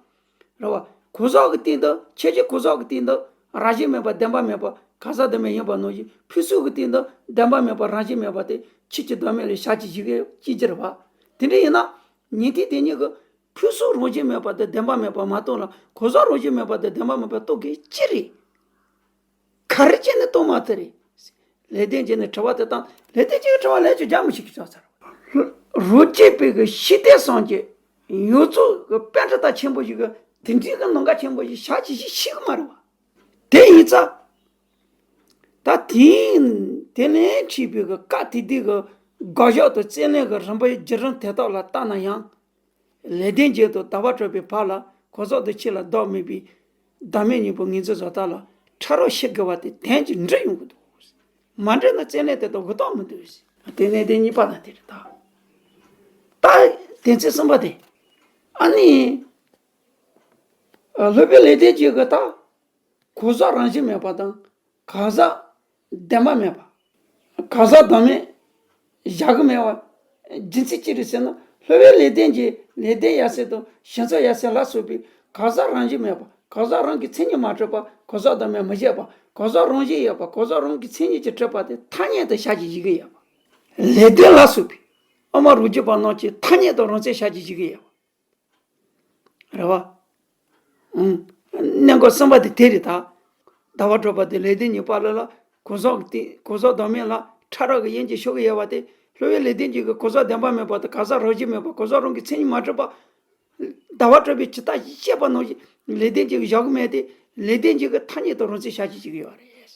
རེད་བ། གོང་ས་གི་སྟེང་དུ་ཁྱེད་ཀྱི་གོང་ས་གི་སྟེང་དུ་རང་བཞིན་མེད་པ་བདེན་པ་མེད་པ་གང་ཟག་བདེན་པ་ཡིན་པ་ནང་བཞིན་ཕུན་ཚོགས་ཀྱི་སྟེང་དུ་བདེན་པ་མེད་པ་རང་བཞིན་མེད་པ་དེ་ཁྱེད་ཀྱི་བདག་མེད་ལ་ཞག་གཅིག་བཞི་གི་སྐྱེ་རྒྱུ་རེད་བ། དེ་འདྲ་ཡིན་ན་ཉན་ཐོས་དེ་ཉིད་ཀྱི་ཕུན་ཚོགས་རང་བཞིན་མེད་པ་དེ་བདེན་པ་མེད་པ་མ་རྟོགས་ལ་གོང་ས་རང་བཞིན་མེད་པ་དེ་བདེན་པ་མེད་པ་རྟོགས་དགོས་ཅི་རེད། ག་རེ་བྱས་ནས་རྟོགས་མ་ཐུབ་རེད། ལེགས་ལྡན་འབྱེད་ནས་དྲི་བ་དེ་བཏང་། ལེགས་ལྡན་འབྱེད་ཀྱི་དྲི་བ་ལན་ཅིག་རྒྱག་མི་ཤེས་ཀྱི་ཆགས་ཚར། རོ་གཅིག་པའི་གི་ཤེས་ལྡན་སངས་རྒྱས་ཡོངས་རྫོགས་ཀྱི་པཎྜི་ཏ་ཆེན་པོ་ཞིག་གི་དེ་འདྲའི་གི་ནང་ཁ་ཆེན་པོ་ཞིག་ཞག་གཅིག་ཞིག་ཤེས་གི་མ་རེད་བ། དེ་ཡིན་ཙང་། ད་དེ་དེ་ནས་འཁྲིད་པའི་གི་བཀའ་དེ་དུས་གི་དགག་བཞག་དང་རྩོད་ལེན་གི་རིམ་པའི་བརྒྱུད་རིམ་དེ་དག་ལ་བལྟས་ན་ཡང་། ལེགས་ལྡན་འབྱེད་དང་ཟླ་བ་གྲགས་པའི་བར་ལ་གོང་ས་དང་ཁྱེད་ལ་བདག་མེད་པའི་བདག་མེད་གཉིས་པོ་ངོས་འཛིན་བཟོ་ལྟ་ལ་ཕྲ་རགས་ཤེས་དགོས་པ་དེ་དོན་གྱིས་འགྲིག་ཡོང་གི་འདུག་མ་འགྲིག་ན་རྩོད་ལེན་དེ་དག་འགོག་ཐབས་མི་འདུག་དེ་ནས་དེ་གཉིས་པ་དང་དེ་རེད་ད། ད་དོན་ཚན་གསུམ་པ་དེ། ཨ་ནི། སློབ་དཔོན་ལེགས་ལྡན་འབྱེད་ཀྱི་ད། གང་ཟག་རང་བཞིན་མེད་པ་དང་། གང་ཟག་བདེན་པ་མེད་པ། གང་ཟག་བདག་མེད་བཞག་གི་མེད་པ། རྒྱུ་མཚན་ཅི་རེད་ཟེར་ན། སློབ་དཔོན་ལེགས་ལྡན་གྱིས་ལེགས་ལྡན་ཡབ་སྲས་དང་ཞིང་སོགས་ཡབ་སྲས་ལ་སོགས་པའི་གང་ཟག་རང་བཞིན་མེད་པ། གང་ཟག་རང་གི་མཚན་ཉིད་མ་གྲུབ་པ། གང་ཟག་བདག་མེད་མི་བཞག་པ། གང་ཟག་རང་བཞིན་ཡོད་པ། གང་ཟག་རང་གི་མཚན་ཉིད་ཀྱིས་གྲུབ་པ་དེ་ཐ་སྙད་དུ་ཞག་གཅིག་བཞེས་ཀྱི་ཡོད་པ། ལེགས་ལྡན་ལ་སོགས་པའི་ཨ་མ་རུ་སྐྱེས་པ་རྣམས་ཀྱིས་ཐ་སྙད་དུ་རང་མཚན་ཞག་གཅིག་བཞེས་ཀྱི་ཡོད་པ། རེད་བ། ཨང་། གནད་འགག་གསུམ་པ་དེ་དེ་རེད་ད། ཟླ་བ་གྲགས་པ་དེ་ལེགས་ལྡན་གཉིས་པ་ལ་ལ་གང་ཟག་གི་སྟེང་གང་ཟག་བདག་མེད་ལ་ཕྲ་རགས་ཀྱི་དབྱེ་འབྱེད་ཤོད་ཀྱི་ཡོད་པ་དེ། སློབ་དཔོན་ལེགས་ལྡན་གྱིས་གང་ཟག་བདེན་པ་མེད་པ་དང་གང་ཟག་རང་བཞིན་མེད་པ། གང་ཟག་རང་གི་མཚན་ཉིད་མ་གྲུབ་པ། ཟླ་བ་གྲགས་པས་ཇི་ལྟར་བཤད་པ་ནང་བཞིན་ལེགས་ལྡན་གྱིས་བཞག་གི་མེད་དེ། ལེགས་ལྡན་གྱིས་ཐ་སྙད་དུ་རང་མཚན་ཞག་གཅིག་བཞེས་ཀྱི་ཡོད་རེད། ལེགས་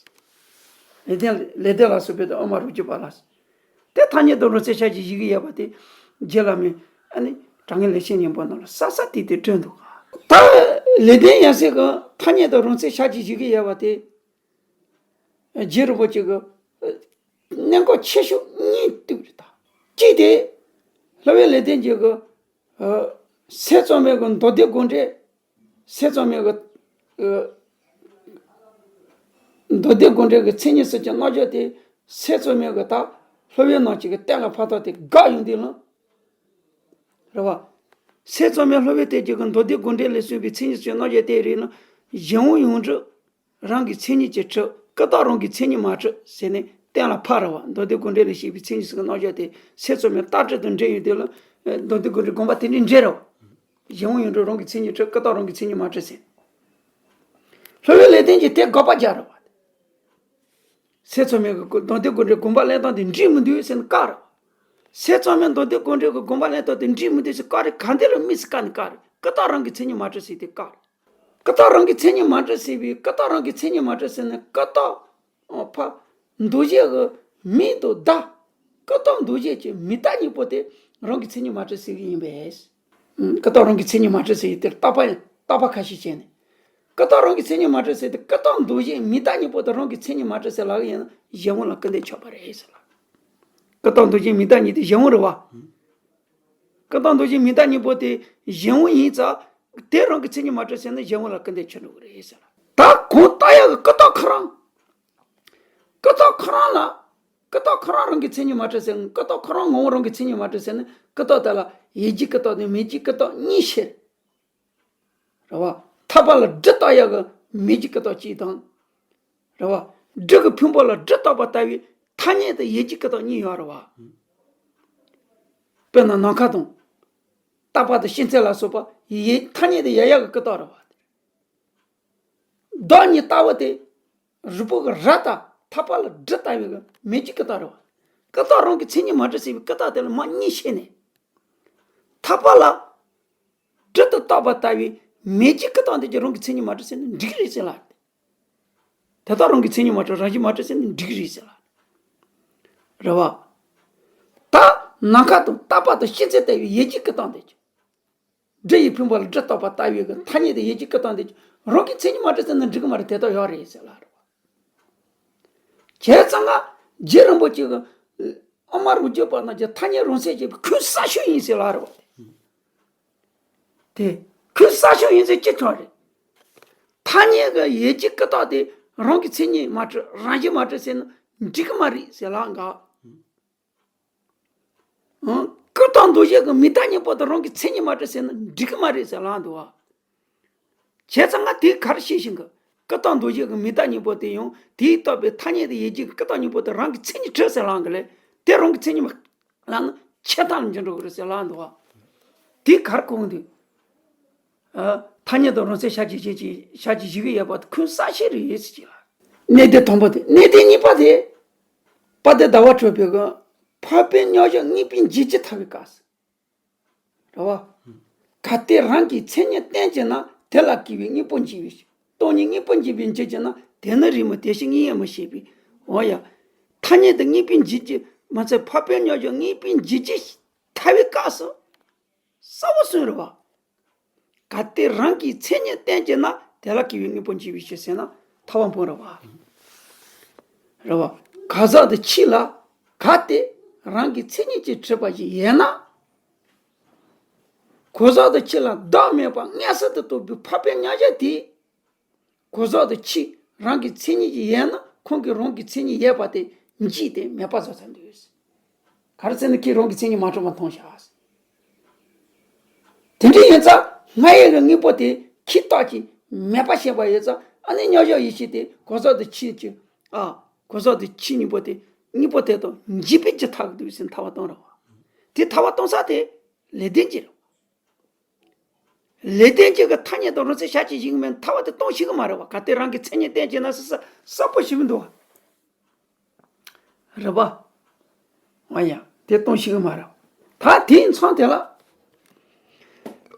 ལྡན་ལེགས་ལྡན་ལ་སོགས་པའི་ཨ་མ་རུ་སྐྱེས་པ་ལ། དེ་ཐ་སྙད་དུ་རང་མཚན་ཞག་གཅིག་བཞེས་ཀྱི་ཡོད་པ་དེ། རྗེ་བླ་མས་ཨ་ནི་དྲང་ངེས་ལེགས་བཤད་སྙིང་པོ་ནང་ལ་གསལ་གསལ་ཏིག་ཏིག་བསྐྲུན་འདུག་ག་ད་ལེགས་ལྡན་ཡབ་སྲས་ཀྱིས་ཐ་སྙད་དུ་རང་མཚན་ཞག་གཅིག་བཞེས་ཀྱི་ཡོད་པ་དེ། རྗེ་རིན་པོ་ཆེ་གིས་གནད་འགག་ཆེ་ཤོས་གཉིས་བཏོན་རེད་ད། གཅིག་དེ། སློབ་དཔོན་ལེགས་ལྡན་གྱིས་གི། སེམས་ཙམ་པའི་གི་མདོ་སྡེ་དགོངས་འགྲེལ། སེམས་ཙམ་པའི་གི། མདོ་སྡེ་དགོངས་འགྲེལ་གྱི་མཚན་ཉིད་ཟེར་གྱི་རྣམ་གཞག་དེ། སེམས་ཙམ་པའི་གི་ད། སློབ་དཔོན་རྣམས་ཀྱི་གི་གཏན་ལ་ཕབ་སྟངས་དེ་དགག་ཡོང་དུས་ལ། རེད་བ། སེམས་ཙམ་པའི་སློབ་དཔོན་དེ་གྱིས་གི་མདོ་སྡེ་དགོངས་འགྲེལ་ལས་གསུངས་པའི་མཚན་ཉིད་ཟེར་གྱི་རྣམ་གཞག་དེ་རེད་ན། གཞན་དབང་ཡོངས་གྲུབ། རང་གི་མཚན་ཉིད་ཀྱིས་གྲུབ། ཀུན་བརྟགས་རང་གི་མཚན་ཉིད་མ་གྲུབ་ཟེར་ནས་གཏན་ལ་ཕབ་རེད་བ། མདོ་སྡེ་དགོངས་འགྲེལ་ལས་བཤད་པའི་མཚན་ཉིད་ཟེར་གྱི་རྣམ་གཞག་དེ་སེམས་ཙམ་པའི་ལྟ་གྲུབ་དང་འབྲེལ་ཡོད་དེ་ལ། མདོ་སྡེ་དགོངས་འགྲེལ་དགོངས་པ་དེ་འདྲའི་འགྲེལ་རེད་བ། གཞན་དབང་ཡོངས་གྲུབ་རང་གི་མཚན་ཉིད་གྲུབ། ཀུན་བརྟགས་རང་གི་མཚན་ཉིད་མ་གྲུབ་ཟེར། སློབ་དཔོན་ལེགས་ལྡན་གྱིས་དེ་དགག་པ་རྒྱག་རེད་བ། སེམས་ཙམ་པའི་གི་མདོ་སྡེ་དགོངས་འགྲེལ་དགོངས་པ་ལེན་སྟངས་དེ་འགྲིག་མི་འདུག་ཟེར་ནས་བཀག་རེད། སེམས་ཙམ་པའི་མདོ་སྡེ་དགོངས་འགྲེལ་གྱི་དགོངས་པ་ལེན་སྟངས་དེ་འགྲིག་མི་འདུག་ཟེར་བཀག་རེད། གང་དེ་ལ་དམིགས་སུ་བཀར་ནས་བཀག་རེད། ཀུན་བརྟགས་རང་གི་མཚན་ཉིད་མ་གྲུབ་ཟེར་དེ་བཀག་རེད། ཀུན་བརྟགས་རང་གི་མཚན་ཉིད་མ་གྲུབ་ཟེར་བའི་ཀུན་བརྟགས་རང་གི་མཚན་ཉིད་མ་གྲུབ་ཟེར་ནས་ཀུན་བརྟགས། ཨ་ཕ། འདུ་བྱེད་ཀྱི་མིང་དང་བརྡ། ཀུན་བརྟགས་འདུ་བྱེད་ཀྱི་མིང་བརྡ་གཉིས་པོ་དེ་རང་གི་མཚན་ཉིད་མ་གྲུབ་ཟེར་གྱི་ཡིན་པས། ཀུན་བརྟགས་རང་གི་མཚན་ཉིད་མ་གྲུབ་ཟེར་ཡི་དེར་བརྟག་པ་ཡང་བརྟག་པ་ཁ་ཤས་བྱས་ནས། ཀུན་བརྟགས་རང་གི་མཚན་ཉིད་མ་གྲུབ་ཟེར་ཏེ་ཀུན་བརྟགས་འདུ་བྱེད་མིང་བརྡ་གཉིས་པོ་དེ་རང་གི་མཚན་ཉིད་མ་གྲུབ་ཟེར་ལབ་ཡིན་ན་གཞན་དབང་ལ་སྐུར་འདེབས་ཆགས་པ་རེད་ཟེར་ལ། ཀུན་བརྟགས་འདུ་བྱེད་མིང་བརྡ་གཉིས་དེ་གཞན་དབང་རེད་བ། ཀུན་བརྟགས་འདུ་བྱེད་མིང་བརྡ་གཉིས་པོ་དེ་གཞན་དབང་ཡིན་ཙང་། དེ་རང་གི་མཚན་ཉིད་མ་གྲུབ་ཟེར་ན་གཞན་དབང་ལ་སྐུར་འདེབས་ཆགས་འགྲོ་གི་རེད་ཟེར་ལ། ད་གང་ལྟར་ཡག་གི་ཀུན་བརྟགས་ཁོ་རང་། ཀུན་བརྟགས་ཁོ་རང་ལ། ཀུན་བརྟགས་ཁོ་རང་རང་གི་མཚན་ཉིད་མ་གྲུབ་ཟེར་ན། ཀུན་བརྟགས་ཁོ་རང་ངོ་བོ་རང་གི་མཚན་ཉིད་མ་གྲུབ་ཟེར་ན་ཀུན་བརྟགས་དེ་ལ་ཡིད་ཀྱི་ཀུན་བརྟགས་དང་མིག་གི་ཀུན་བརྟགས་གཉིས་ཕྱེ། རེད་བ། ཐག་པ་ལ་གྲི་བཏགས་ཡག་གི་མིག་གི་ཀུན་བརྟགས་གཅིག་དང་། རེད་བ། གྲི་གི་ཕུང་པོ་ལ་གྲི་བཏགས་པ་ལྟ་བུའི་ཐ་སྙད་དུ་ཡིད་ཀྱི་ཀུན་བརྟགས་གཉིས་ཡོད་རེད་བ། དཔེར་ན་ནམ་མཁའ་དང་། རྟག་པ་དང་ཤིང་ཚད་ལ་སོགས་པ་ཡིད་ཐ་སྙད་དུ་ཡོད་ཡག་གི་ཀུན་བརྟགས་རེད་བ། བདག་ཉིད་ལྟ་བུ་དེ། རུས་པ་གི་རྭ་ལྟར་ཐག་པ་ལ་གྲི་བཏགས་པའི་གི་མིག་གི་ཀུན་བརྟགས་རེད་བ། ཀུན་བརྟགས་རང་གི་མཚན་ཉིད་མ་གྲུབ་ཟེར་བའི་ཀུན་བརྟགས་དེ་ལ་མར་གཉིས་ཕྱེ་ནས། ཐར་པ་ལ་སྒྲིབ་ཏུ་བཏགས་པ་ལྟ་བུའི་མེད་ཀྱི་སྐུ་དང་ལྡན་གྱི་རང་གི་མཚན་ཉིད་མ་གྲུབ་ཟེར་ན་འགྲིག་རེད་ཟེར་ལ། དེ་དག་རང་གི་མཚན་ཉིད་མ་གྲུབ་རང་བཞིན་མ་གྲུབ་ཟེར་ན་འགྲིག་རེད་ཟེར་ལ། རེད་བ། ད་ནམ་མཁའ་དང་རྟག་པ་དང་ཤེས་ཚད་ལྟ་བུའི་ཡིད་ཀྱི་སྐུ་དང་ལྡན་གྱི། སྒྲ་ཡིས་ཕན་པ་ལ་སྒྲ་རྟག་པ་ལྟ་བུའི་གི་ཐ་སྙད་དང་ཡིད་ཀྱི་སྐུ་དང་ལྡན་གྱི་རང་གི་མཚན་ཉིད་མ་གྲུབ་ཟེར་ན་འགྲིག་གི་མ་རེད། དེ་དག་ཡོད་རེད་ཟེར་ལ་རེད་བ། བྱས་ཙང་ང་རྗེ་རིན་པོ་ཆེ་གི་དབུ་མ་རང་རྒྱུད་པ་རྣམས་ཀྱི་ཐ་སྙད་རང་མཚན་གྱི་ཁུངས་གསལ་ཤོས་ཡིན་ཟེར་ལ་རེད་བ། དེ་ཁུངས་གསལ་ཤོས་ཡིན་ཟེར་ཅི་ཆོག་རེད། ཐ་སྙད་ཀྱི་ཡིད་ཀྱི་སྐུ་དག་དེ་རང་གི་མཚན་ཉིད་མ་གྲུབ་རང་བཞིན་མ་གྲུབ་ཟེར་ན་འགྲིག་གི་མ་རེད་ཟེར་ལ་འགའ། ཨང་། སྐུ་དང་འདུ་བྱེད་ཀྱི་མིང་བཏགས་གཉིས་པོ་དེ་རང་གི་མཚན་ཉིད་མ་གྲུབ་ཟེར་ན་འགྲིག་གི་མ་རེད་ཟེར་ལ་འདུག་བ། བྱས་ཙང་ང་དེའི་ཁར་ཤེས་བཞིན་གྱི་སྐུ་དང་འདུ་བྱེད་ཀྱི་མིང་བཏགས་གཉིས་པོ་དེ་ཡང་དེས་བཏགས་པའི་ཐ་སྙད་དེ་ཡིད་ཀྱི་སྐུ་དང་གཉིས་པོ་དེ་རང་གི་མཚན་ཉིད་གྲུབ་ཟེར་ལ་འགའ་ལས་དེ་རང་གི་མཚན་ཉིད་མ་ལབ་ན་ཆད་ལྟ་ལ་འགྱུར་འགྲོ་གི་རེད་ཟེར་ལ་འདུག་བ། དེའི་ཁར་གོང་དུ། ཨ། ཐ་སྙད་དུ་རང་མཚན་ཤར་གྱི་བྱེད་ཀྱི་ཤར་གྱི་བྱེད་ཀྱི་ཡོད་པ་དེ་ཁུངས་གསལ་ཤོས་རེད་ཟེར་གྱི་ལ། གནས་བརྟན་དང་པོ་དེ། གནས་བརྟན་གཉིས་པ་དེ། དཔལ་ལྡན་ཟླ་བ་གྲགས་པའི་གི་འཕགས་པའི་མཉམ་གཞག་དངོས་པོའི་འཇིག་བྱེད་ཐར་པའི་སྐབས་སུ། རེད་བ། གལ་ཏེ་རང་གི་མཚན་ཉིད་བརྟེན་བྱས་ན། དེ་ལ་སྐྱེ་བའི་དངོས་པོ་འཇིག་པའི་ཕྱིར། སྟོང་ཉིད་དངོས་པོ་འཇིག་པའི་འཇིག་བྱེད་ན། དེ་ནི་རེད་མོད་དེ་ཕྱིར་དངོས་ཡོད་མི་ཤེས་པས། འོ་ཡ། ཐ་སྙད་དུ་དངོས་པོའི་འཇིག་བྱེད་མ་ཚད་འཕགས་པའི་མཉམ་གཞག་དངོས་པོའི་འཇིག་བྱེད་ཐར་པའི་སྐབས་སུ། གསལ་པོ་གསུངས་རེད་བ། གལ་ཏེ་རང་གི་མཚན་ཉིད་བརྟེན་བྱས་ན། དེ་ལ་སྐྱེ་བའི་དངོས་པོ་འཇིག་པའི་ཕྱིར་ཟེར་ན་ཐར་པ་སྤོང་རེད་བ། རེད་བ། གང་ཟག་དང་ཕྱིས་ལ་གལ་ཏེ་རང་གི་མཚན་ཉིད་ཀྱིས་གྲུབ་པ་ཞིག་ཡོད་ན། གང་ཟག་དང་ཕྱིས་ལ་བདག་མེད་པ་མངོན་སུམ་དུ་རྟོགས་པའི་འཕགས་པའི་མཉམ་གཞག་དེས། གང་ཟག་དང་ཕྱིས་རང་གི་མཚན་ཉིད་ཀྱིས་ཡོད་ན་ཁོང་གིས་རང་གི་མཚན་ཉིད་ཡོད་པ་དེ་འཇིག་སྟེ་མེད་པ་བཟོ་ཚར་འདུག། ག་རེ་ཟེར་ན་ཁྱེད་རང་གི་མཚན་ཉིད་མ་གྲུབ་པ་མཐོང་བཞག། དེ་འདྲ་ཡིན་ཙང་སྔར་ཡོད་ཀྱི་དངོས་པོ་དེ་ཁྱེད་རྟགས་ཀྱིས་མེད་པ་ཤེས་པ་ཡིན་ཙང་ཨ་ནི་མཉམ་གཞག་ཡེ་ཤེས་དེ་གང་ཟག་དང་ཕྱིས་ཀྱི། ཨ། གང་ཟག་དང་ཕྱིས་གཉིས་པོ་དེ། གཉིས་པོ་དེ་དང་འཇིག་པའི་རྒྱུ་ཐར་གྱི་འདུག་ཟེར་ཐར་པ་སྟོན་རེད་བ། དེ་ཐར་པ་སྟོན་ས་དེ་ལེགས་ལྡན་འབྱེད་རེད། ལེགས་ལྡན་འབྱེད་ཀྱི་ཐ་སྙད་དང་རང་མཚན་ཤར་གྱི་ཞིག་མིན་ཐར་པ་དེ་སྟོན་ཤེས་ཀྱི་མ་རེད་བ། གལ་ཏེ་རང་གི་མཚན་ཉིད་བརྟེན་བྱས་ན་ཟེར་ས་གསལ་པོ་ཞིག་མི་འདུག་བ། རེད་བ། ཨ་ཡ། དེ་སྟོན་ཤེས་ཀྱི་མ་རེད་བ། ད་དེའི་མཚམས་དེ་ལ།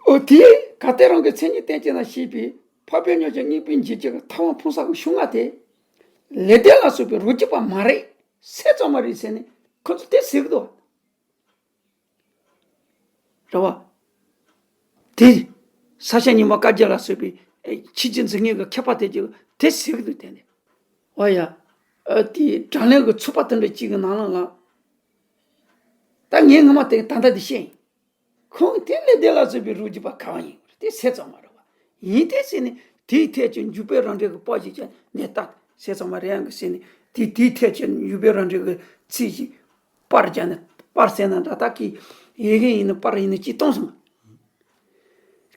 འོ་དེས་གལ་ཏེ་རང་གི་མཚན་ཉིད་བརྟེན་བྱས་ན་ཞེས་པའི་འཕགས་པའི་མཉམ་གཞག་དངོས་པོའི་འཇིག་བྱེད་ཀྱི་ཐར་པ་སྤོང་ས་གི་ཤོ་ལྔ་དེ། ལེགས་ལྡན་ལ་སོགས་པའི་རང་རྒྱུད་པ་མ་རེད། སེམས་ཙམ་པ་རེད་ཟེར་ནས་ཁོ་ཚོ་དེ་ཟེར་གི་འདུག་བ། རེད་བ། དེ། ས་སྐྱ་རྙིང་མ་བཀའ་བརྒྱད་ལ་སོགས་པའི་ཨེ་ཆོས་ཀྱི་མཚན་ཉིད་ཀྱི་མཁས་པ་དེ་ཅིག་དེ་ཟེར་གི་འདུག་དེ་ནས། འོ་ཡ། ཨ་དེ་དྲང་ལན་གྱི་ཚུགས་པ་དེ་འདྲ་གཅིག་གི་ནང་ལ་ལ། ད་ངས་སྔོན་མ་དེ་ད་ལྟ་དེ་བཤད་ཡིན། ཁོང་དེ་ལས་དེ་ལ་བཟོད་པའི་རང་རྒྱུད་པ་ག་བ་ཡིན་དེ་སེམས་ཙམ་པ་རེད་བ། ཡིན་དེ་ཟེར་ནས་དེའི་ཐད་ཀྱི་འཇུག་པའི་རང་འགྲེལ་གྱི་པར་ཞིག་ཀྱང་ནས་ད་སེམས་ཙམ་པ་རེད་ཡང་གི་ཟེར་ནས་དེ་དེའི་ཐད་ཀྱི་འཇུག་པའི་རང་འགྲེལ་གྱི་ཚིག་ཞིག་པར་བརྒྱབ་ནས་པར་ཟེར་ན་འདྲ་ད་ཀི་ཡི་གེ་ཡིན་ན་པར་ཡིན་ན་ཅི་གཏོང་སོང་།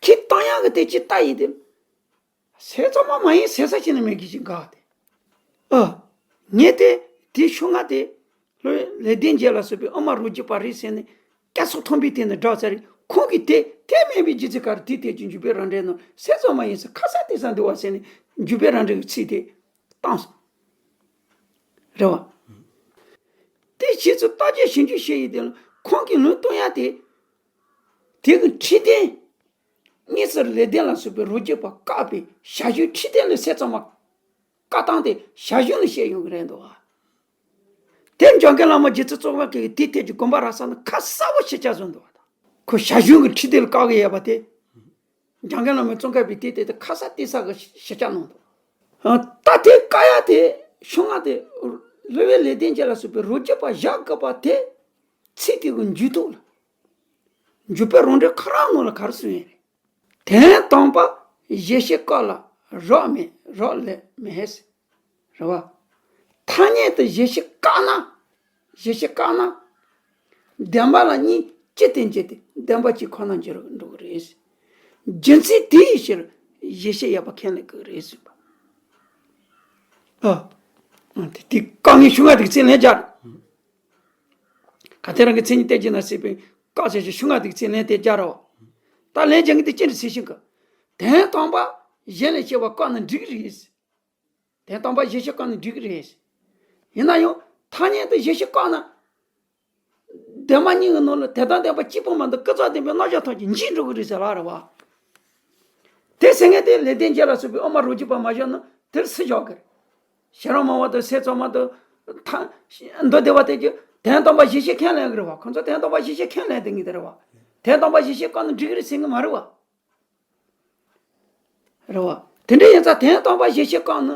ཁྱི་གཏོང་ཡག་གི་དེ་ཅི་ལྟ་ཡིན་དེ། ཟས་ཚང་མ་མ་ཡིན་ཟས་ས་ཞིག་ནི་མེད་གི་ཞིག་འགག་དེ། ཨ། ངས་དེ་དེ་ཤོ་ལྔ་དེ། ལྷོད་ལེགས་ལྡན་འབྱེད་ལ་སོགས་པའི་དབུ་མ་རང་རྒྱུད་པ་རེད་ཟེར་ནས་སྐྱ་སོགས་མཐོན་པོའི་སྟེང་ནས་བསྒྲགས་ཚར་རེད། ཁོང་གིས་དེ་དེ་མིན་པའི་རྒྱུ་མཚན་ག་རེ་དེའི་ཐད་ཀྱི་འཇུག་པའི་རང་འགྲེལ་ནང་ཟས་ཚང་མ་ཡིན་ཟེར་ཁ་གསལ་བསྟན་ས་འདུག་བ་ཟེར་ནས་འཇུག་པའི་རང་འགྲེལ་གྱི་ཚིག་དེ་བཏང་སོང་། རེད་བ། དེ་རྗེས་སུ་བརྟག་དཔྱད་ཞིབ་འཇུག་བྱས་ཡོད་དེ་ལ་ཁོང་གིས་ལུང་སྟོན་ཡ་དེ། དེ་གི་ཁྲིད་དོན། དངོས་སུ་ལེགས་ལྡན་ལ་སོགས་པའི་རང་རྒྱུད་པ་བཀག་པའི་ཞར་ཞུགས་ཁྲིད་དོན་ལ་ཟས་ཚང་མ་བཀག་སྟངས་དེ་ཞར་ཞུགས་ལ་བཤད་ཡོང་གི་རེད་འདུག་བ། དེ་འཇམ་མགོན་བླ་མ་རྗེ་བཙུན་གཙུག་ལག་ཁང་གིས་དེའི་ཐད་ཀྱི་དགོངས་པ་རག་ས་ན་ཁ་གསལ་པོ་ཞིག་ཆགས་བཟོ་འདུག་བ་དང་། ཁོ་ཞར་ཞུགས་ཀྱི་ཁྲིད་དོན་ལ་བཀག་གི་ཡོད་པ་དེ། འཇམ་མགོན་བླ་མའི་གཙུག་ལག་ཁང་གིས་དེའི་ཐད་དུ་ཁ་གསལ་གཏད་ས་གི་ཞིབ་ཆ་གནང་འདུག་ད་དེ་བཀག་ཡ་དེ་ཤོ་ལྔ་དེ། སློབ་དཔོན་ལེགས་ལྡན་འབྱེད་ལ་སོགས་པའི་རང་རྒྱུད་པ་བཞག་དགོས་པ་དེ། ཚིག་དེ་གི་འཇུག་ལྡོག་ལ། འཇུག་པའི་རང་འགྲེལ་ཁོ་རང་ནང་ལ་ག་རེ་གསུངས་ཡོད་རེད། དོན་དམ་པ་གཞི་ཤེས་བཀག་ལ་རག་མེད་རག་ལས་མེད། རེད་བ། ཐ་སྙད་དུ་གཞི་ཤེས་བཀག་ན། གཞི་ཤེས་བཀག་ན། བདེན་པ་ལ་གཉིས་ཅི་སྟེ་འབྱེད་དེ་བདེན་པ་གཅིག་ཁོ་ན་འགྱུར་འགྲོ་གི་རེད། རྒྱུ་མཚན་དེའི་ཕྱིར་གཞི་ཤེས་ཡོད་པ་ཁས་ལེན་དགོས་རེད་གསུངས་པ། ཨ། དེ་དེ་བཀག་ངས་ཤོ་ལྔ་དེ་གི་ཚིག་ལན་སྦྱར། ག་དེ་རང་གི་མཚན་ཉིད་བརྟེན་བྱས་ན་ཟེར་བའི་བཀག་བྱས་ཀྱི་ཤོ་ལྔ་དེ་གི་ཚིག་ལན་དེ་སྦྱར་རོ། ད་ལན་སྦྱར་མཁན་དེ་ཅི་འདྲ་ཟེར་ཤེས་གི། དོན་དམ་པ་གཞན་ལས་སྐྱེ་བ་བཀག་ན་འགྲིག་གི་རེད། དོན་དམ་པ་གཞི་ཤེས་བཀག་ན་འགྲིག་གི་རེད། ཡིན་ན་ཡང་ཐ་སྙད་དུ་གཞི་ཤེས་བཀག་ན། གདོད་མ་གཉིས་ཀྱི་ནང་ལ་དོན་དམ་བདེན་པ་གཅིག་པུ་མ་གཏོགས་ཀུན་རྫོབ་བདེན་པའི་རྣམ་གཞག་ཐམས་ཅད་འཇིག་འགྲོ་གི་རེད་ཟེར་ལབ་རེད་བ། དེ་ཟེར་མཁན་དེ་ལེགས་ལྡན་འབྱེད་ལ་སོགས་པའི་དབུ་མ་རབ་འབྱེད་པ་མ་བཞག་ན་དེར་སུ་བཞག་གི་རེད། ཤེས་རབ་སྨྲ་བ་དང་སེམས་ཙམ་པ་དང་ཐ་མདོ་སྡེ་པ་དེ་ཚོས་དོན་དམ་པ་གཞི་ཤེས་ཁས་ལེན་གི་རེད་བ། ཁོང་ཚོ་དོན་དམ་པ་གཞི་ཤེས་ཁས་ལེན་དེ་ངེས་དེ་རེད་བ། དོན་དམ་པ་གཞི་ཤེས་བཀག་ན་འགྲིག་གི་རེད་ཟེར་གི་མ་རེད་བ། རེད་བ། དེ་འདྲ་ཡིན་ཙང་དོན་དམ་པ་གཞི་ཤེས་བཀག་ན་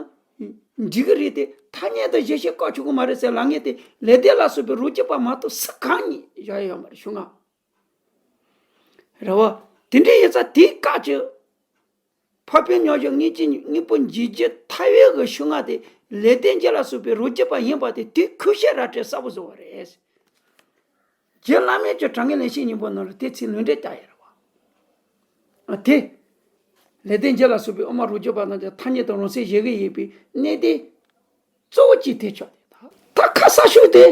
འགྲིག་གི་རེད་དེ། ཐ་སྙད་དུ་གཞི་ཤེས་བཀག་ཆོག་གི་མ་རེད་ཟེར་ལབ་མཁན་དེ་ལེགས་ལྡན་ལ་སོགས་པའི་རབ་འབྱེད་པ་མ་གཏོགས་སུ་གང་ཡང་བཞག་ཡོད་མ་རེད། ཤོད་ང་། རེད་བ། དེ་འདྲ་ཡིན་ཙང་དེའི་སྐབས་ཀྱི་འཕགས་པའི་རྣལ་འབྱོར་དངོས་གཅིག་དངོས་པོ་འབྱེད་རྒྱུ་ཐལ་བའི་གི་ཤོད་ང་དེ་ལེགས་ལྡན་འབྱེད་ལ་སོགས་པའི་རབ་འབྱེད་པ་ཡིན་པ་དེ་དེའི་ཁུ་བྱུག་ར་སྤྲོད་གསལ་པོ་བཟོ་བ་རེད། རྗེ་བླ་མའི་ཀྱི་དྲང་ངེས་ལེགས་བཤད་སྙིང་པོ་ནང་ལ་དེ་ཚིག་ལུང་འདྲེན་བསྟར་ཡོད་རེད་བ། ཨ་དེ། ལེགས་ལྡན་འབྱེད་ལ་སོགས་པའི་དབུ་མ་རབ་འབྱེད་པ་རྣམས་ཀྱང་ཐ་སྙད་དུ་རང་མཚན་བཞེད་གི་ཡོད་པའི་གནད་དེ། གཙོ་བོ་གཅིག་དེ་ཆགས་ཏེ། ད་ཁ་གསལ་ཤོས་དེ།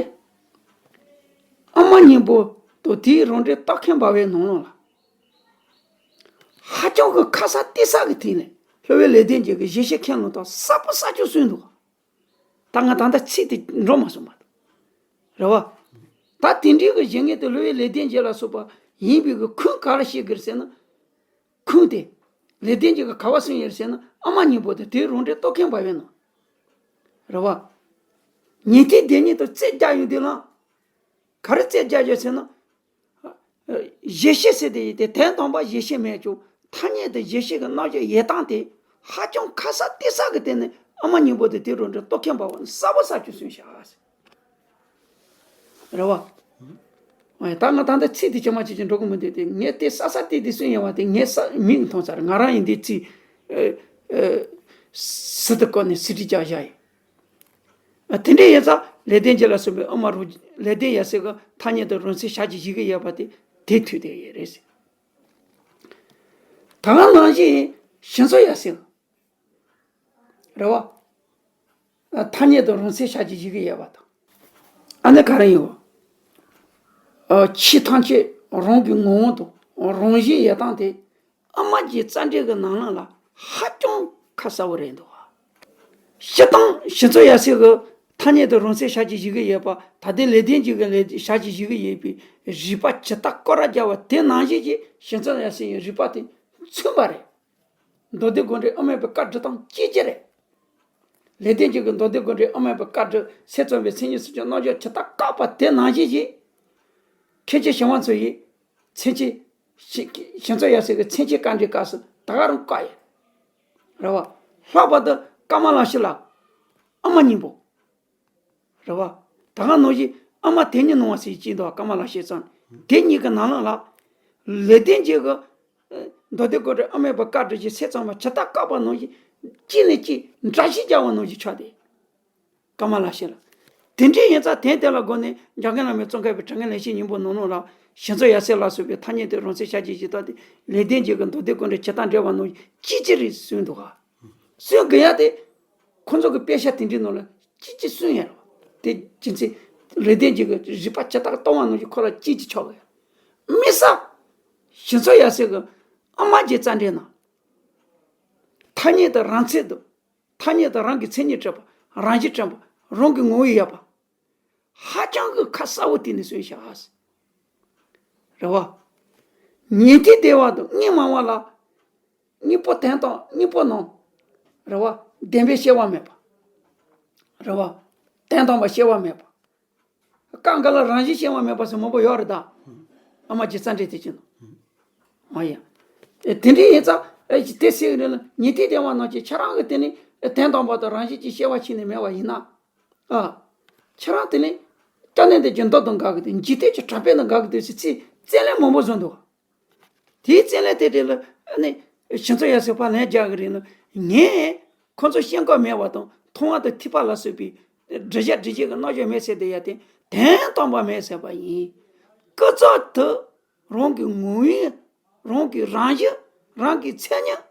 ཨ་མ་སྙིང་པོ་དང་དེའི་རང་འགྲེལ་རྟོགས་མཁན་འབའ་བའི་ནང་ལོགས་ལ། ཧ་ཅང་གི་ཁ་གསལ་གཏིང་གསལ་གི་ཐིག་ལེ་སློབ་དཔོན་ལེགས་ལྡན་འབྱེད་ཀྱི་གཞི་ཤེས་ཁས་ལེན་དང་གསལ་པོ་གསལ་ཆོད་གསུངས་འདུག་ད་ང་ད་ལྟ་ཚིག་དེ་འགྲོ་མ་སོང་བ་དང་། རེད་བ། ད་དེ་འདྲའི་གི་བཞེད་ངེས་དེ་སློབ་དཔོན་ལེགས་ལྡན་འབྱེད་ལ་སོགས་པ་ཡིན་པའི་གི་ཁུངས་ག་ལ་བཤད་གི་རེད་ཟེར་ན། ཁུངས་དེ། ལེགས་ལྡན་འབྱེད་ཀྱི་ག་བ་གསུངས་ཡོད་ཟེར་ན་ཨ་མ་སྙིང་པོ་དང་དེའི་རང་འགྲེལ་རྟོགས་མཁན་འབའ་བའི་ནང་། རེད་བ། ཉན་ཐོས་སྡེ་གཉིས་དང་རྩོད་རྒྱག་ཡོང་དུས་ལ། ག་རེ་རྩོད་རྒྱག་ཡོད་ཟེར་ན། གཞི་ཤེས་ཟེར་དེ་ཡིན་ཏེ་དོན་དམ་པ་གཞི་ཤེས་མེད་ཀྱང་ཐ་སྙད་དུ་གཞི་ཤེས་ཀྱི་རྣམ་གཞག་ཡོད་སྟངས་དེ་ཧ་ཅང་ཁ་གསལ་གཏིང་གསལ་གྱི་སྟེང་ནས་ཨ་མ་སྙིང་པོ་དང་དེའི་རང་འགྲེལ་རྟོགས་མཁན་འབའ་བ་ནི་གསལ་པོ་གསལ་ཆོད་གསུངས་བཞག་ཟེར། རེད་བ། ཨ་ད་ང་ད་ལྟ་ཚིག་དེ་ཇི་མ་ཇི་བཞིན་འགྲོ་གི་མི་འདུག་སྟེ། ངས་དེ་གསལ་གསལ་ཏིག་ཏིག་གསུངས་ཡོང་བ་དེ་ངས་ས་མིག་མཐོང་ཚར། ང་རང་ཡིན་དེ་ཚིག་ཨ་ཨ་ཟུར་དུ་བཀོད་ནས་ཟུར་བྲིས་རྒྱག་བཞག་ཡིན། ཨ་དེ་འདྲ་ཡིན་ཙང་ལེགས་ལྡན་འབྱེད་ལ་སོགས་པའི་དབུ་མ་རུ་ལེགས་ལྡན་ཡབ་སྲས་ཀྱི་ཐ་སྙད་དུ་རང་མཚན་ཞལ་གྱིས་བཞེས་ཀྱི་ཡོད་པ་དེ་དེ་ཐུག་བསྡད་ཡོད་རེད་ཟེར། ད་ག་ནང་བཞིན་ཞི་འཚོ་ཡབ་སྲས་རེད་བ། ཐ་སྙད་དུ་རང་མཚན་ཞལ་གྱིས་བཞེས་ཀྱི་ཡོད་པ་དང་། ཨ་ནི་ག་རེ་ཡིན་བ། ཆོས་ཐམས་ཅད་རང་གི་ངོ་བོ་དང་རང་བཞིན་ཡོད་སྟངས་དེ་ཨ་མ་རྗེ་བཙལ་འབྲས་ཀྱི་ནང་ལོགས་ལ་ཧ་ཅང་ཁ་གསལ་བོ་རེད་འདུག་བ། སྤྱིར་བཏང་ཞི་འཚོ་ཡབ་སྲས་ཀྱི་ཐ་སྙད་དུ་རང་མཚན་ཞལ་གྱིས་བཞེས་ཀྱི་ཡོད་པ། ད་ལྟའི་ལེགས་ལྡན་འབྱེད་ཀྱི་ལས་ཞལ་གྱིས་བཞེས་ཀྱི་ཡོད་པའི་རིགས་པ་ཇི་ལྟར་སྐོར་ར་རྒྱག་པ་དེ་ནང་བཞིན་གྱི་ཞི་འཚོ་ཡབ་སྲས་ཀྱི་རིགས་པ་དེ་མཚུངས་པ་རེད། མདོ་སྡེ་དགོངས་འགྲེལ་དབུ་མའི་བཀའ་འགྲེལ་དང་གཅིག་གཅིག་རེད། ལེགས་ལྡན་འབྱེད་ཀྱི་མདོ་སྡེ་དགོངས་འགྲེལ་དབུ་མའི་བཀའ་འགྲེལ་སེམས་ཙམ་པའི་མཚན་ཉིད་སུ་ཅི་རྣམ་འཇོག་ཇི་ལྟར་བཀག་པ་དེ་ནང་བཞིན་གྱི། མཁན་ཆེན་ཞི་བ་འཚོ་ཡི་མཚན་ཅན། ཞི་ཞི་འཚོ་ཡབ་སྲས་ཀྱི་མཚན་ཅན་བཀའ་འགྲེལ་སྐབས་སུ་ད་ག་རང་བཀག་ཡོད། རེད་བ། ལྷག་པར་དུ་ཀ་མ་ལ་ཤཱི་ལ། ཨ་མ་སྙིང་པོ། རེད་བ། ད་ག་ནང་བཞིན་ཨ་མ་དེ་ཉིད་སྣང་བ་ཟེར་གྱི་འདུག་ཀ་མ་ལ་ཤཱི་ཙམ། དེ་གཉིས་ཀྱི་ནང་ལོགས་ལ། ལེགས་ལྡན་འབྱེད་ཀྱི་མདོ་སྡེ་དགོངས་འགྲེལ་དབུ་མའི་བཀའ་འགྲེལ་གྱི་སེམས་ཙམ་པ་ཇི་ལྟར་བཀག་པ་ནང་བཞིན་གཅིག་ནས་གཅིག་འདྲ་བཤུས་རྒྱག་པ་ནང་བཞིན་ཆགས་ཏེ། ཀ་མ་ལ་ཤཱི་ལ། དེ་འདྲ་ཡིན་ཙང་དོན་དེ་ལ་དགོངས་ནས་འཇམ་མགོན་བླ་མས་རྩོམ་མཁན་པའི་དྲང་ངེས་ལེགས་བཤད་སྙིང་པོ་ནང་ལོགས་ལ་ཞི་འཚོ་ཡབ་སྲས་ལ་སོགས་པའི་ཐ་སྙད་དུ་རང་མཚན་ཞལ་གྱིས་བཞེས་སྟངས་དེ་ལེགས་ལྡན་འབྱེད་ཀྱི་མདོ་སྡེ་དགོངས་འགྲེལ་ཇི་ལྟར་འགྲེལ་བ་ནང་བཞིན་གཅིག་གཅིག་རེད་གསུངས་འདུག་ག་གསུང་དགོས་ཡ་དེ། ཁོང་ཚོ་གི་དཔེ་ཆ་དེ་འདྲའི་ནང་ལ་གཅིག་གཅིག་གསུང་ཡ་རེད་བ། དེ་རྒྱུ་མཚན། ལེགས་ལྡན་འབྱེད་ཀྱི་རིགས་པ་ཇི་ལྟར་སྟོང་པ་ནང་བཞིན་ཁོ་ལ་གཅིག་གཅིག་ཆགས་ཡོད། དམིགས་བསལ། ཞི་འཚོ་ཡབ་སྲས་ཀྱི་ཨ་མ་རྗེ་བཙལ་འབྲས་ནང་། ཐ་སྙད་དུ་རང་མཚན་དང་། ཐ་སྙད་དུ་རང་གི་མཚན་ཉིད་འགྲེལ་པ། རང་བཞིན་འགྲེལ་པ། རང་གི་ངོ་བོ་ཡོད་པ། ཧ་ཅང་གི་ཁ་གསལ་བོ་བསྟན་ནས་གསུངས་བཞག་རེད་བ། ཉན་ཐོས་སྡེ་པ་དང་གཉེན་མང་བ་ལ། སྙིང་པོ་དོན་དམ་སྙིང་པོ་ནང་། རེད་བ། བདེན་པའི་སྐྱེ་བ་མེད་པ། རེད་བ། དོན་དམ་པ་སྐྱེ་བ་མེད་པ། སྐབས་འགའ་ལ་རང་བཞིན་སྐྱེ་བ་མེད་པ་སོགས་མང་པོ་ཡོད་རེད་ད། ཨ་མ་རྗེ་བཙལ་འབྲས་དེ་ཅི་ནོ། མ་ཡ། དེ་འདྲའི་ཡིན་ཙང་དེ་སྲིད་རེད་ལ་ཉན་ཐོས་སྡེ་པ་རྣམས་ཀྱིས་ཁྱེད་རང་གི་དེ་ནི་དོན་དམ་པ་དང་རང་བཞིན་གྱི་སྐྱེ་བ་ཕྱིན་ནས་མེད་པ་ཡིན་ན། ཨ། ཁྱེད་རང་དེ་ནི་སྐྱབས་གནས་དེ་གྱི་མདོ་དང་འགལ་གི་དེ། འཇིག་རྟེན་གྱི་གྲགས་པའི་དང་འགལ་གི་དེ་ཟེར་ཚིག་བཙན་ལན་མང་པོ་བཟོ་འདུག་དེའི་བཙན་ལན་དེ་དེ་ལ་ཨ་ནི་ཞི་འཚོ་ཡབ་སྲས་ཕར་ལན་རྒྱག་གི་རེད་ལ། ངས་ཁོ་ཚོ་ཤེས་འགོག་མེད་པ་དང་མཐོང་བ་དང་ཐོས་པ་ལ་སོགས་པའི་འདྲི་བྱ་འདྲི་བྱེད་ཀྱི་རྣམ་གཞག་མེད་ཟེར་དེ་ཡ་དེ་དོན་དམ་པ་མེད་ཟེར་བ་ཡིན། ཀུན་རྫོབ་ཏུ་རང་གི་ངོ་བོའི་རང་གི་རང་བཞིན་རང་གི་མཚན་ཉིད།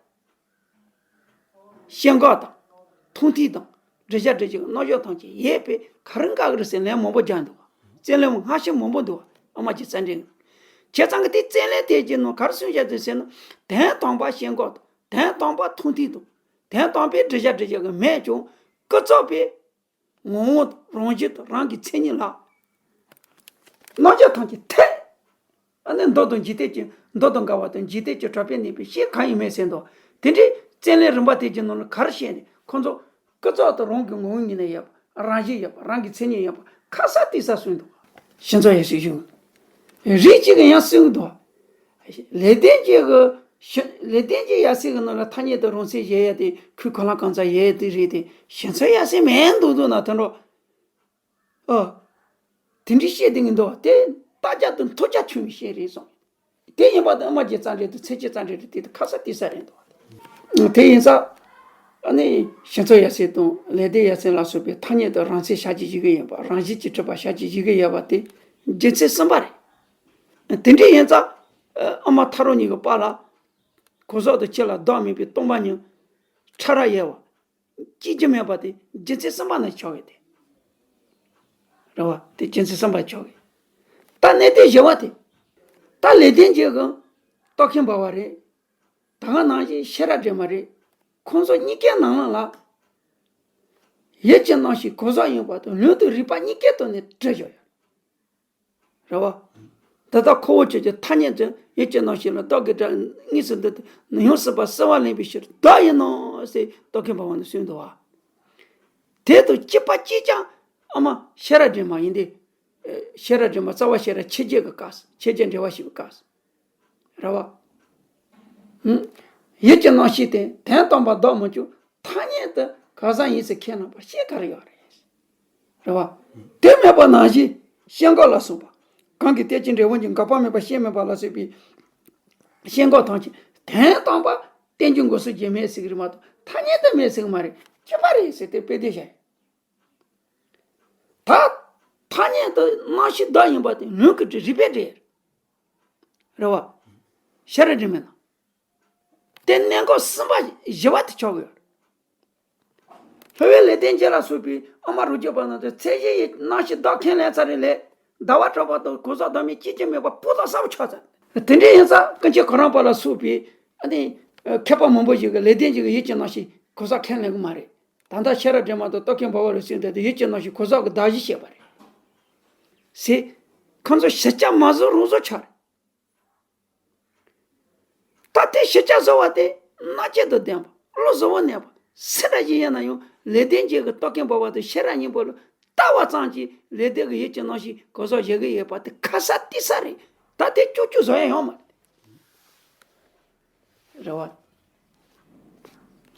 ཤེས་འགོག་དང་། མཐོང་ཐོས་དང་། འདྲི་བྱ་འདྲི་བྱེད་ཀྱི་རྣམ་གཞག་ཐམས་ཅད་ཡོད་པས་ག་རེ་འགལ་གི་རེད་ཟེར་ལན་མང་པོ་རྒྱག་འདུག་བ། བཙན་ལན་སྔ་ཕྱི་མང་པོ་འདུག་བ། ཨ་མ་རྗེ་བཙལ་འབྲས། བྱས་ཙང་གི་དེ་བཙན་ལན་དེ་གྱི་ནང་ག་རེ་གསུངས་བཞག་འདུག་ཟེར་ན། དོན་དམ་པ་ཤེས་འགོག་དང་། དོན་དམ་པ་མཐོང་ཐོས་དང་། དོན་དམ་པའི་འདྲི་བྱ་འདྲི་བྱེད་ཀྱི་མེད་ཀྱང་ཀུན་རྫོབ་པའི་ངོ་བོ་རང་བཞིན་དང་རང་གི་མཚན་ཉིད་ལ། རྣམ་གཞག་ཐམས་ཅད་ཐལ། ཨ་ནི་མདོ་དང་འཇིག་རྟེན་གྱི་མདོ་དང་འགལ་བ་དང་འཇིག་རྟེན་གྱི་གྲགས་པས་གནས་པའི་གཞན་གང་ཡང་མེད་ཟེར་འདུག་དེ་འདྲའི་རྩོད་ལན་རིམ་པ་དེ་གྱི་ནང་ལ་ག་རེ་བཤད་ནས་ཁོང་ཚོ་ཀུན་རྫོབ་ཏུ་རང་གི་ངོ་བོ་ཉིད་ནས་ཡོད་པ། རང་བཞིན་ཡོད་པ། རང་གི་མཚན་ཉིད་ཡོད་པ། ཁ་གསལ་གཏིང་གསལ་གསུངས་འདུག་ཞི་འཚོ་ཡབ་སྲས་ཞུ། རིགས་གཅིག་གིས་ཡང་གསུངས་འདུག་ལེགས་ལྡན་འབྱེད་ཀྱི་ལེགས་ལྡན་འབྱེད་ཡབ་སྲས་ཀྱི་ནང་ལ་ཐ་སྙད་དུ་རང་མཚན་བཞེས་ཡ་དེ་ཁོའི་གོ་ལ་གང་ཚ་ཡས་དེ་རེད་དེ། ཞི་འཚོ་ཡབ་སྲས་མེད་འདུག་འདུག་ན་དོན་འགྲོ། ཨ། དེ་འདྲའི་བཤད་དེ་ངས་འདུག་དེ་རྟགས་ཆ་དང་ཐོབ་བྱ་མཚུངས་པའི་ཤེས་རེད་གསུངས། དེ་ཡིན་པ་དང་ཨ་མ་རྗེ་ཙམ་རེད་དང་ཚེ་རྗེ་ཙམ་རེད་དེ་དེ་ཁ་གསལ་གཏིང་གསལ་རེད་འདུག་དེ་ཡིན་ཙང་། ཨ་ནི་ཞི་འཚོ་ཡབ་སྲས་དང་ལེགས་ལྡན་ཡབ་སྲས་ལ་སོགས་པའི་ཐ་སྙད་དུ་རང་མཚན་བཞག་རྒྱུ་ཞིག་གི་ཡིན་པ། རང་བཞིན་གྱིས་གྲུབ་པ་བཞག་རྒྱུ་ཞིག་གི་ཡོད་པ་དེ་རྒྱུ་མཚན་གསུམ་པ་རེད། དེ་འདྲ་ཡིན་ཙང་། ཨ་མ་ཐར་རོ་གཉིས་ཀྱི་བར་ལ་གོ་ཟོག་དང་ཁྱི་ལ་བདག་མེད་པའི་སྟོང་པ་ཉིད་ཕྲ་རགས་ཡོད་པ། སྐྱེ་རྒྱུ་མེད་པ་དེ་རྒྱུ་མཚན་གསུམ་པ་ནི་ཆོག་གི་དེ། རེད་བ། དེ་རྒྱུ་མཚན་གསུམ་པ་ཆོག་གི། ད་གནད་དོན་བཞི་བ་དེ། ད་ལེགས་ལྡན་འབྱེད་ཀྱི་རྟོག་གེ་འབར་བ་རེད། ད་ག་ནང་བཞིན་ཤེས་རབ་སྒྲོན་མ་རེད། ཁོང་ཚོ་གཉིས་ཀའི་ནང་ལ་ལ། ཡུལ་གྱི་རྣམ་ཤེས་གོ་ཟོག་ཡིན་པ་དང་ལུང་དང་རིགས་པ་གཉིས་ཀའི་ཐོག་ནས་བྲིས་བཞག་ཡོད། རེད་བ། འདི་ལྟར་ཁོ་བོ་ཆོས་ཀྱི་ཐ་སྙད་དུ་ཡུལ་གྱི་རྣམ་ཤེས་ལ་བདག་གི་སྒྲ་གཉིས་སུ་འདུ་སྟེ། ཡང་སྲིད་པ་བསིལ་བ་ལེན་པའི་ཕྱིར་བདག་ཡིན་ནོ་ཟེར་རྟོག་གེ་འབར་བ་ནས་གསུངས་འདུག་བ། དེ་དང་གཅིག་པ་གཅིག་རྐྱང་ཨ་མ་ཤེས་རབ་སྒྲོན་མ་ཡིན་ཏེ། ཤེས་རབ་སྒྲོན་མ་རྩ་བ་ཤེས་རབ་ཆོས་བརྒྱད་ཀྱི་སྐབས་སུ། ཆོས་བརྒྱད་འགྲེལ་བ་ཞེས་པའི་སྐབས་སུ། རེད་བ། ཧུམ། ཡུལ་གྱི་རྣམ་ཤེས་དེ་དོན་དམ་པར་བདག་མི་བྱེད། ཐ་སྙད་དུ་གང་ཟག་ཡིན་ཟེར་ཁས་བླངས་པར་ཤེས་ག་རེ་ཡོད་རེད། རེད་བ། དེ་མེད་པ་ནང་བཞིན་སྐྱེ་འགག་ལ་སོགས་པ། གང་གིས་གཏན་གྱི་འབྲས་བུ་གཉིས་འགག་པ་མེད་པར་ཤེས་མེད་པ་ལ་སོགས་པའི་སྐྱེ་འགག་ཐམས་ཅད་དོན་དམ་པར་རྟེན་འབྱུང་འགོག་སོགས་ཀྱིས་མེད་ཟེར་གྱི་རེད་མ་གཏོགས་ཐ་སྙད་དུ་མེད་ཟེར་གྱི་མ་རེད། གཅིག་པ་རེད་ཟེར་ཏེ་དཔེ་དེ་བཞག་ད་ཐ་སྙད་དུ་རྣམ་ཤེས་བདག་ཡིན་པ་དེ་ལུང་གི་འགྲེལ་རིགས་པའི་འགྲེལ། རེད་བ། ཤེས་རབ་སྒྲོན་མའི་ནང་། དེ་གནད་འགག་གསུམ་པ་བཞི་བ་དེ་ཆགས་ཡོད། སློབ་དཔོན་ལེགས་ལྡན་འབྱེད་ལ་སོགས་པའི་ཨ་མ་རུ་སྐྱོབ་པ་རྣམས་ཀྱིས་ཚད་གཞི་ཡི་རྣམ་ཤེས་བདག་ཁས་ལེན་ཚར་རེ་ལས། ཟླ་བ་གྲགས་པ་དང་གོ་ཟོག་བདག་མེད་སྐྱེ་རྒྱུ་མེད་པ་སྤུ་དག་གསལ་པོ་ཆགས་ཚར། དེ་འདྲ་ཡིན་ཙང་ཀུན་མཁྱེན་གོ་རམས་པ་ལ་སོགས་པའི་ཨ་ནི་མཁས་པ་མང་པོ་ཞིག་གིས་ལེགས་ལྡན་འབྱེད་ཀྱི་ཡུལ་གྱི་རྣམ་ཤེས་གོ་ཟོག་ཁས་ལེན་གྱི་མ་རེད། ད་ལྟ་ཤེས་རབ་སྒྲོན་མ་དང་རྟོག་གེ་འབར་བ་ལ་གསུངས་ཏེ། དེ་ཡུལ་གྱི་རྣམ་ཤེས་གོ་ཟོག་གི་གདགས་གཞི་བཤད་པ་རེད་ཟེར། ཁོང་ཚོ་ཤེས་བྱ་མ་བཟོ་རུང་བཟོ་ཆགས་རེད། ད་དེ་ཤེས་བྱ་བཟོ་བ་དེ་རྣམ་དཔྱོད་དང་ལྡན་པ། བློ་གཟུ་བོར་གནས་པ། སུ་འདྲ་ཞིག་ཡིན་ན་ཡང་ལེགས་ལྡན་འབྱེད་ཀྱི་རྟོག་གེ་འབར་བ་དང་ཤེས་རབ་སྙིང་པོ་ལ་ལྟ་བ་ཙམ་གྱིས་ལེགས་ལྡན་གྱི་ཡུལ་གྱི་རྣམ་ཤེས་གོ་ཟོག་བཞག་གི་ཡོད་པ་དེ་ཁ་གསལ་གཏིང་གསལ་རེད། ད་དེ་ཀྱོག་ཀྱོག་བཟོ་ཡ་ཡོད་མ་རེད། རེད་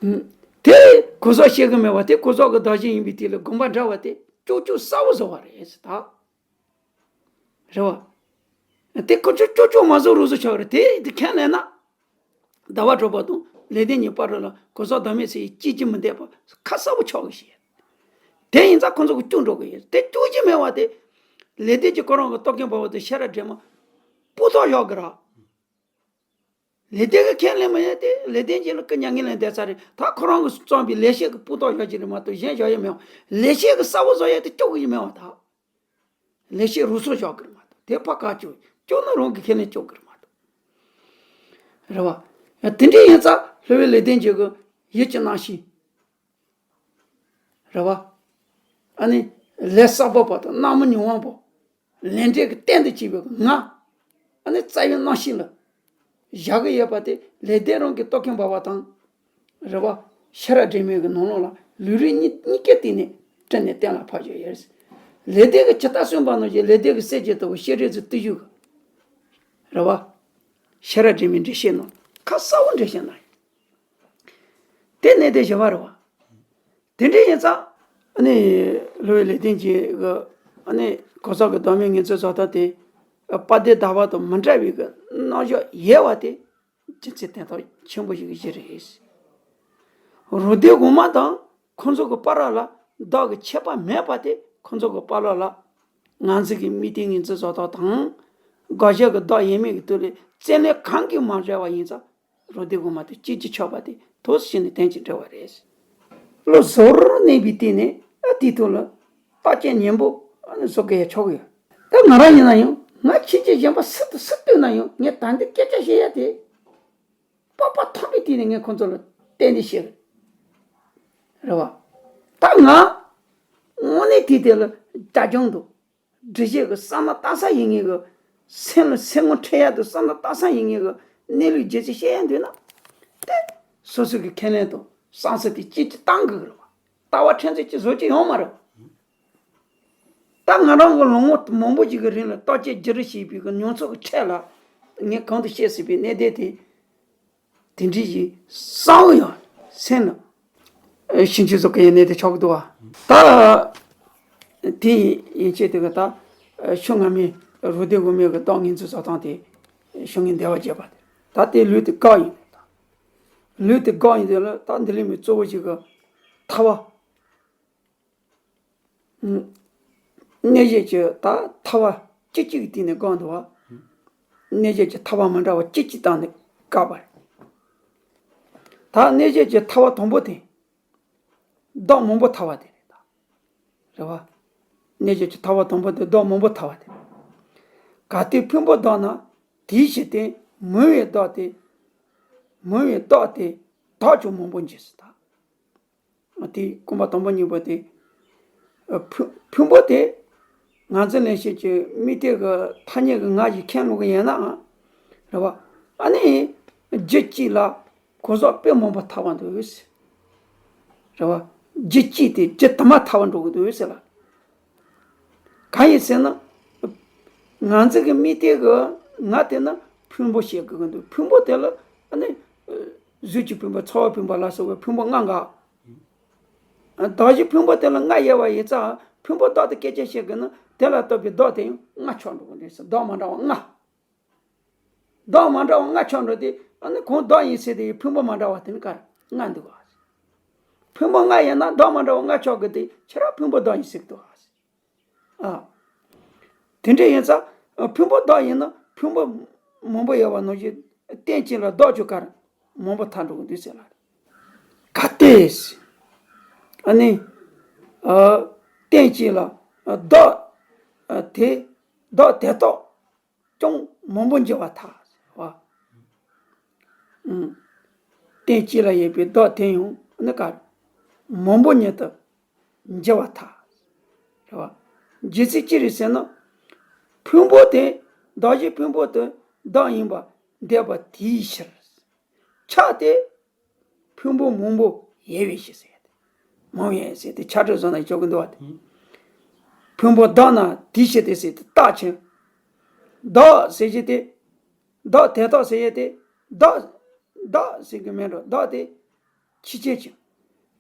བ། དེ་གོ་ཟོག་བཤད་གི་མེད་པ་དེ་གོ་ཟོག་གི་གདགས་གཞི་ཡིན་པའི་དེ་ལ་དགོངས་པ་འགྲེལ་བ་དེ་ཀྱོག་ཀྱོག་གསལ་བོ་བཟོ་བ་རེད་ཟེར་ད། རེད་བ། དེ་ཁོ་ཚོས་ཀྱོག་ཀྱོག་མ་བཟོ་རུང་བཟོ་ཆོག་རེད། དེ་དེ་ཁས་ལེན་ན། ཟླ་བ་གྲགས་པ་དང་ལེགས་ལྡན་གྱི་བར་ལ་གོ་ཟོག་བདག་མེད་ཟེར་ཡི་སྐྱེ་རྒྱུ་མི་འདུག་པ་ཁ་གསལ་བོ་ཆགས་གི་ཞེས། དེ་ཡིན་ཙང་ཁོ་ཚོ་གི་སྐྱོན་འགྲོ་གི་ཡོད། དེ་སྐྱོན་གྱི་མེད་པ་དེ། ལེགས་ལྡན་གྱི་ཁོ་རང་གི་རྟོག་གེ་འབར་བ་དང་ཤེས་རབ་སྒྲོན་མ་སྤུ་དག་བཞག་གི་ར། ལེགས་ལྡན་གྱིས་ཁས་ལེན་མ་ཡིན་ཏེ། ལེགས་ལྡན་གྱིས་ལ་ཀི་མྱ་ངན་ལས་འདས་ཚར་རེད། ད་ཁོ་རང་གིས་བརྩམས་པའི་ལེགས་བཤད་ཀྱི་སྤུ་དག་བཞག་གི་རེད་མ་གཏོགས་གཞན་བཞག་ཡ་མེད་པ། ལེགས་བཤད་ཀྱི་གསལ་བོ་བཟོ་ཡ་དེ་སྐྱོན་གྱི་མེད་པ་ད། ལེགས་བཤད་རུ་སོར་བཞག་གི་རེད་མ་གཏོགས་དེ་ཕར་ཁ་སྐྱོན། སྐྱོན་ནི་རང་གིས་ཁས་ལེན་སྐྱོན་གྱི་རེད་མ་གཏོགས། རེད་བ། དེ་འདྲ་ཡིན་ཙང་སློབ་དཔོན་ལེགས་ལྡན་གྱིས་ཀྱི་ཡུལ་གྱི་རྣམ་ཤེས། རེད་བ། ཨ་ནི་ལས་བསགས་པ་པོ་དང་རྣམ་སྨིན་མྱོང་བ་པོ། ལས་འབྲས་ཀྱི་རྟེན་དུ་བྱས་པའི་ངག་ཨ་ནི་རྩ་བའི་རྣམ་ཤེས་ལ་བཞག་གི་ཡོད་པ་དེ་ལེགས་ལྡན་རང་གི་རྟོག་གེ་འབར་བ་དང་། རེད་བ། ཤེས་རབ་སྒྲོན་མའི་གི་ནང་ལོགས་ལ་ལུང་རིགས་གཉིས་གཉིས་ཀའི་སྟེང་ནས་བྲིས་ནས་གཏན་ལ་ཕབ་བཞག་ཡོད། ལེགས་ལྡན་གྱིས་ཇི་ལྟར་གསུངས་པ་ནང་བཞིན་ལེགས་ལྡན་གྱི་གསེར་གྱི་ལྟ་བུ་ཤེས་རིག་གི་བརྟུལ་ཞུགས་ཀྱི། རེད་བ། ཤེས་རབ་སྒྲོན་མའི་འགྲེལ་བཤད་ནང་ཁ་གསལ་བོ་འགྲེལ་བཤད་གནང་ཡོད། དེ་གནད་དོན་བཞི་པ་རེད་བ། དེ་འདྲ་ཡིན་ཙང་། ཨ་ནི་སློབ་དཔོན་ལེགས་ལྡན་གྱིས་ཨ་ནི་གོ་ཟོག་གི་བདག་མེད་ངེས་འཛིན་བཟོ་ལྟ་དེ། དཔལ་ལྡན་ཟླ་བ་དང་མི་འདྲ་བའི་གི་རྣམ་གཞག་ཡོད་པ་དེ་རྒྱུ་མཚན་དོན་དག་ཆེན་པོ་ཞིག་གི་གཞི་རེད། རུ་སྡེ་གོང་མ་དང་ཁོང་ཚོ་གི་བར་ལ་བདག་གི་ཁྱད་པར་མེད་པ་དེ་ཁོང་ཚོ་གི་བར་ལ་ལ། ང་ཚོ་གི་དམིགས་རྟེན་ངེས་འཛིན་བཟོ་ལྟ་དང་། དགག་བྱ་གི་བདག་ཡོད་མེད་ཀྱི་དོན་ལས་རྩོད་ལན་གང་གིས་མ་འགྲེལ་བ་ཡིན་ཙང་། རུ་སྡེ་གོང་མ་དེ་གཅིག་གིས་ཆོད་པ་དེ་ཐུགས་སུ་ཆུད་ནས་དོན་གྱི་འགྲེལ་བ་རེད། བློ་གཟུ་བོར་གནས་པའི་སྟེང་ནས་ཨ་དེའི་ཐོག་ལ་བརྟག་དཔྱད་ནན་པོ་ཨ་ནི་བཟོ་དགོས་ཡ་ཆགས་ཀྱི་ཡོད། ད་ང་རང་ཡིན་ན་ཡང་ང་ཁྱེད་ཀྱི་གཞན་པ་སུ་དང་སུ་ལྟོས་ན་ཡང་ངས་ད་འདི་སྐད་ཆ་བཤད་ཡ་དེ་སྤོབས་པ་ཐོབ་པའི་སྟེང་ནས་ངས་ཁོང་ཚོ་ལ་གཏན་ནས་བཤད་གི་རེད་བ། ད་ང་དངོས་གནས་དེའི་ཐད་ལ་དགྲ་བཅོམ་འདུག་འདྲི་བྱེད་ཀྱི་བསམ་བློ་བཏང་ས་ཡིན་ངེས་ཀྱི། སེམས་ལ་སེམས་ངོ་འཕྲད་ཡག་དང་བསམ་བློ་བཏང་ས་ཡིན་ངེས་ཀྱི་གནས་ལུགས་རྒྱུ་ཆ་བཤད་ཡག་འདོད་ན། དེ་སོ་སོ་གི་ཁས་ལེན་དང་བསམ་ཚུལ་དེ་གཅིག་གཅིག་བཏང་དགོས་ཀྱི་རེད་བ། ལྟ་བ་ཕྲན་ཚེགས་གཅིག་བཟོ་རྒྱུ་ཡོད་མ་རེད་བ། ད་ང་རང་གི་ལོ་ངོ་མང་པོ་ཞིག་གི་རིང་ལ་བརྟག་དཔྱད་བརྒྱུད་རིམ་བྱས་པའི་གི་མྱོང་ཚོར་གྱི་ཁྲོད་ལ། ངས་གོང་དུ་བཤད་ཟིན་པའི་གནད་དོན་དེ། དེ་འདྲའི་ཞིག་གསལ་པོ་ཡང་སེམས་ལ། ཨ། ཕྱིན་ཆད་བཟོ་གི་ཡིན་ནའི་དེ་ཆོག་གི་འདུག་བ། ད་དེ་ཡན་ཆད་དེ་ག་ད་ཕྱོགས་སྔ་མའི་རུ་སྡེ་དབུ་མའི་གི་བདག་ངོས་འཛིན་བཟོ་སྟངས་དེ་ཕྱོགས་སྔའི་འདས་པ་བརྗེད་པ་དེ། ད་དེ་ལུས་དེ་བཀག་ཡིན། ལུས་དེ་བཀག་ཡིན་དེ་ལ་ད་འདི་ལས་མི་གཙོ་བོ་ཞིག་གི་ཐར་པ། གནས་བཤད་ཀྱི་ད་ཐར་པ་གཅིག་གཅིག་གི་སྟེང་ནས་བཀག་འདུག་བ། གནས་བཤད་ཀྱི་ཐར་པ་མི་འདྲ་བ་གཅིག་གཅིག་བཏང་ནས་བཀག་པ་རེད། ད་གནས་བཤད་ཀྱི་ཐར་པ་དང་པོ་དེ་བདག་མང་པོ་ཐར་པ་དེ་རེད་ད། རེད་བ། གནས་བཤད་ཀྱི་ཐར་པ་དང་པོ་དེ་བདག་མང་པོ་ཐར་པ་དེ་རེད། གལ་ཏེ་ཕུང་པོ་བདག་ན་དེའི་ཕྱིར་ཏེ། མུན་པའི་བདག་དེ། མུན་པའི་བདག་དེ་བདག་ཀྱང་མང་པོ་འགྱུར་ཟེར་ད། དེ་རྐང་པ་དང་པོ་གཉིས་པོ་དེ། ཨ། ཕུང་ཕུང་པོ་དེ་ང་ཚོ་ལེན་བྱེད་ཀྱི་དམིགས་གཏད་ཀྱི་ཐ་སྙད་ཀྱི་ངག་གིས་ཁས་ལེན་གྱི་ཡིན་ནའང་། རེད་བ། ཨ་ནི་རྒྱུད་གཅིག་ལ་གང་ཟག་དཔེ་མང་པོ་ཐར་བ་འདུག་ཟེར། རེད་བ། རྒྱུད་གཅིག་དེ་རྒྱུད་དུ་མ་ཐར་བ་འགྲོ་གི་འདུག་ཟེར་ལ། གང་ཡིན་ཟེར་ན། ང་ཚོ་གི་དམིགས་གཏད་ཀྱི་ངག་དེ་ན་ཕུང་པོ་བཤད་དགོས་ཀྱི་འདུག་ཕུང་པོ་དེ་ལ་ཨ་ནི་གཟུགས་ཀྱི་ཕུང་པོ། ཚོར་བའི་ཕུང་པོ་ལ་སོགས་པའི་ཕུང་པོ་ལྔ་འགའ། གདགས་གཞི་ཕུང་པོ་དེ་ལ་ལྔ་ཡོད་པ་ཡིན་ཙང་། ཕུང་པོ་བདག་དེ་སྐད་ཆ་བཤད་དགོས་ན། དེ་ལ་ལྟོས་པའི་བདག་དེ་ཡང་ལྔ་ཆགས་འགྲོ་གི་འདུག་ཟེར། བདག་མི་འདྲ་བ་ལྔ། བདག་མི་འདྲ་བ་ལྔ་ཆགས་འགྲོ་དེ། ཨ་ནི་གང་བདག་ཡིན་ཟེར་དེ་ཡི་ཕུང་པོ་མི་འདྲ་བ་དེ་ནི་ག་རེ་ལྔ་འདུག་ག་ཕུང་པོ་ལྔ་ཡིན་ན་བདག་མི་འདྲ་བ་ལྔ་ཆགས་དགོས་དེ། ཁྱེད་རང་ཕུང་པོ་བདག་ཡིན་ཟེར་གི་འདུག་ག་ཨ། དེ་འདྲ་ཡིན་ཙང་། ཕུང་པོ་བདག་ཡིན་ན་ཕུང་པོ་མང་པོ་ཡོད་པ་ནང་བཞིན་རྟེན་གཅིག་ལ་བདག་ཀྱང་ག་རེ་མང་པོ་ཐར་འགྲོ་གི་འདུག་ཟེར་ལ། གལ་ཏེ། ཨ་ནི། ཨ། རྟེན་གཅིག་ལ་བདག་ཨ། དེ་བདག་དེ་དག་ཀྱང་མང་པོ་འགྱུར་བར་ཐལ། བ། ཨུམ། རྟེན་གཅིག་ལ་ཡོད་པའི་བདག་དེ་ཡང་ནི་ག་རེ། མང་པོ་ཉིད་དུ་འགྱུར་བར་ཐལ། རེད་བ། རྒྱུ་མཚན་ཅི་རེད་ཟེར་ན། ཕུང་པོ་དེ་གདགས་གཞི་ཕུང་པོ་དེ་བདག་ཡིན་པར་འདོད་པ་དེའི་ཕྱིར། ཆགས་ཏེ། ཕུང་པོ་མང་པོ་ཡོད་པའི་ཕྱིར་ཟེར་ཏེ། མང་པོ་ཡོད་ཟེར་ཏེ་ཆ་འཕྲུལ་བཟོ་ན་ཆོག་གི་འདུག་བ་དེ། ཕུང་པོ་བདག་ན་དེའི་ཕྱིར་ཏེ་ཟེར་ཏེ་རྟགས་ཆོས། བདག་ཟེར་གྱི་དེ། བདག་དེ་དག་ཟེར་ཡས་དེ། བདག་བདག་ཟེར་གྱི་མེད་འགྲོ། བདག་དེ་ཆོས་ཅན་གྱི།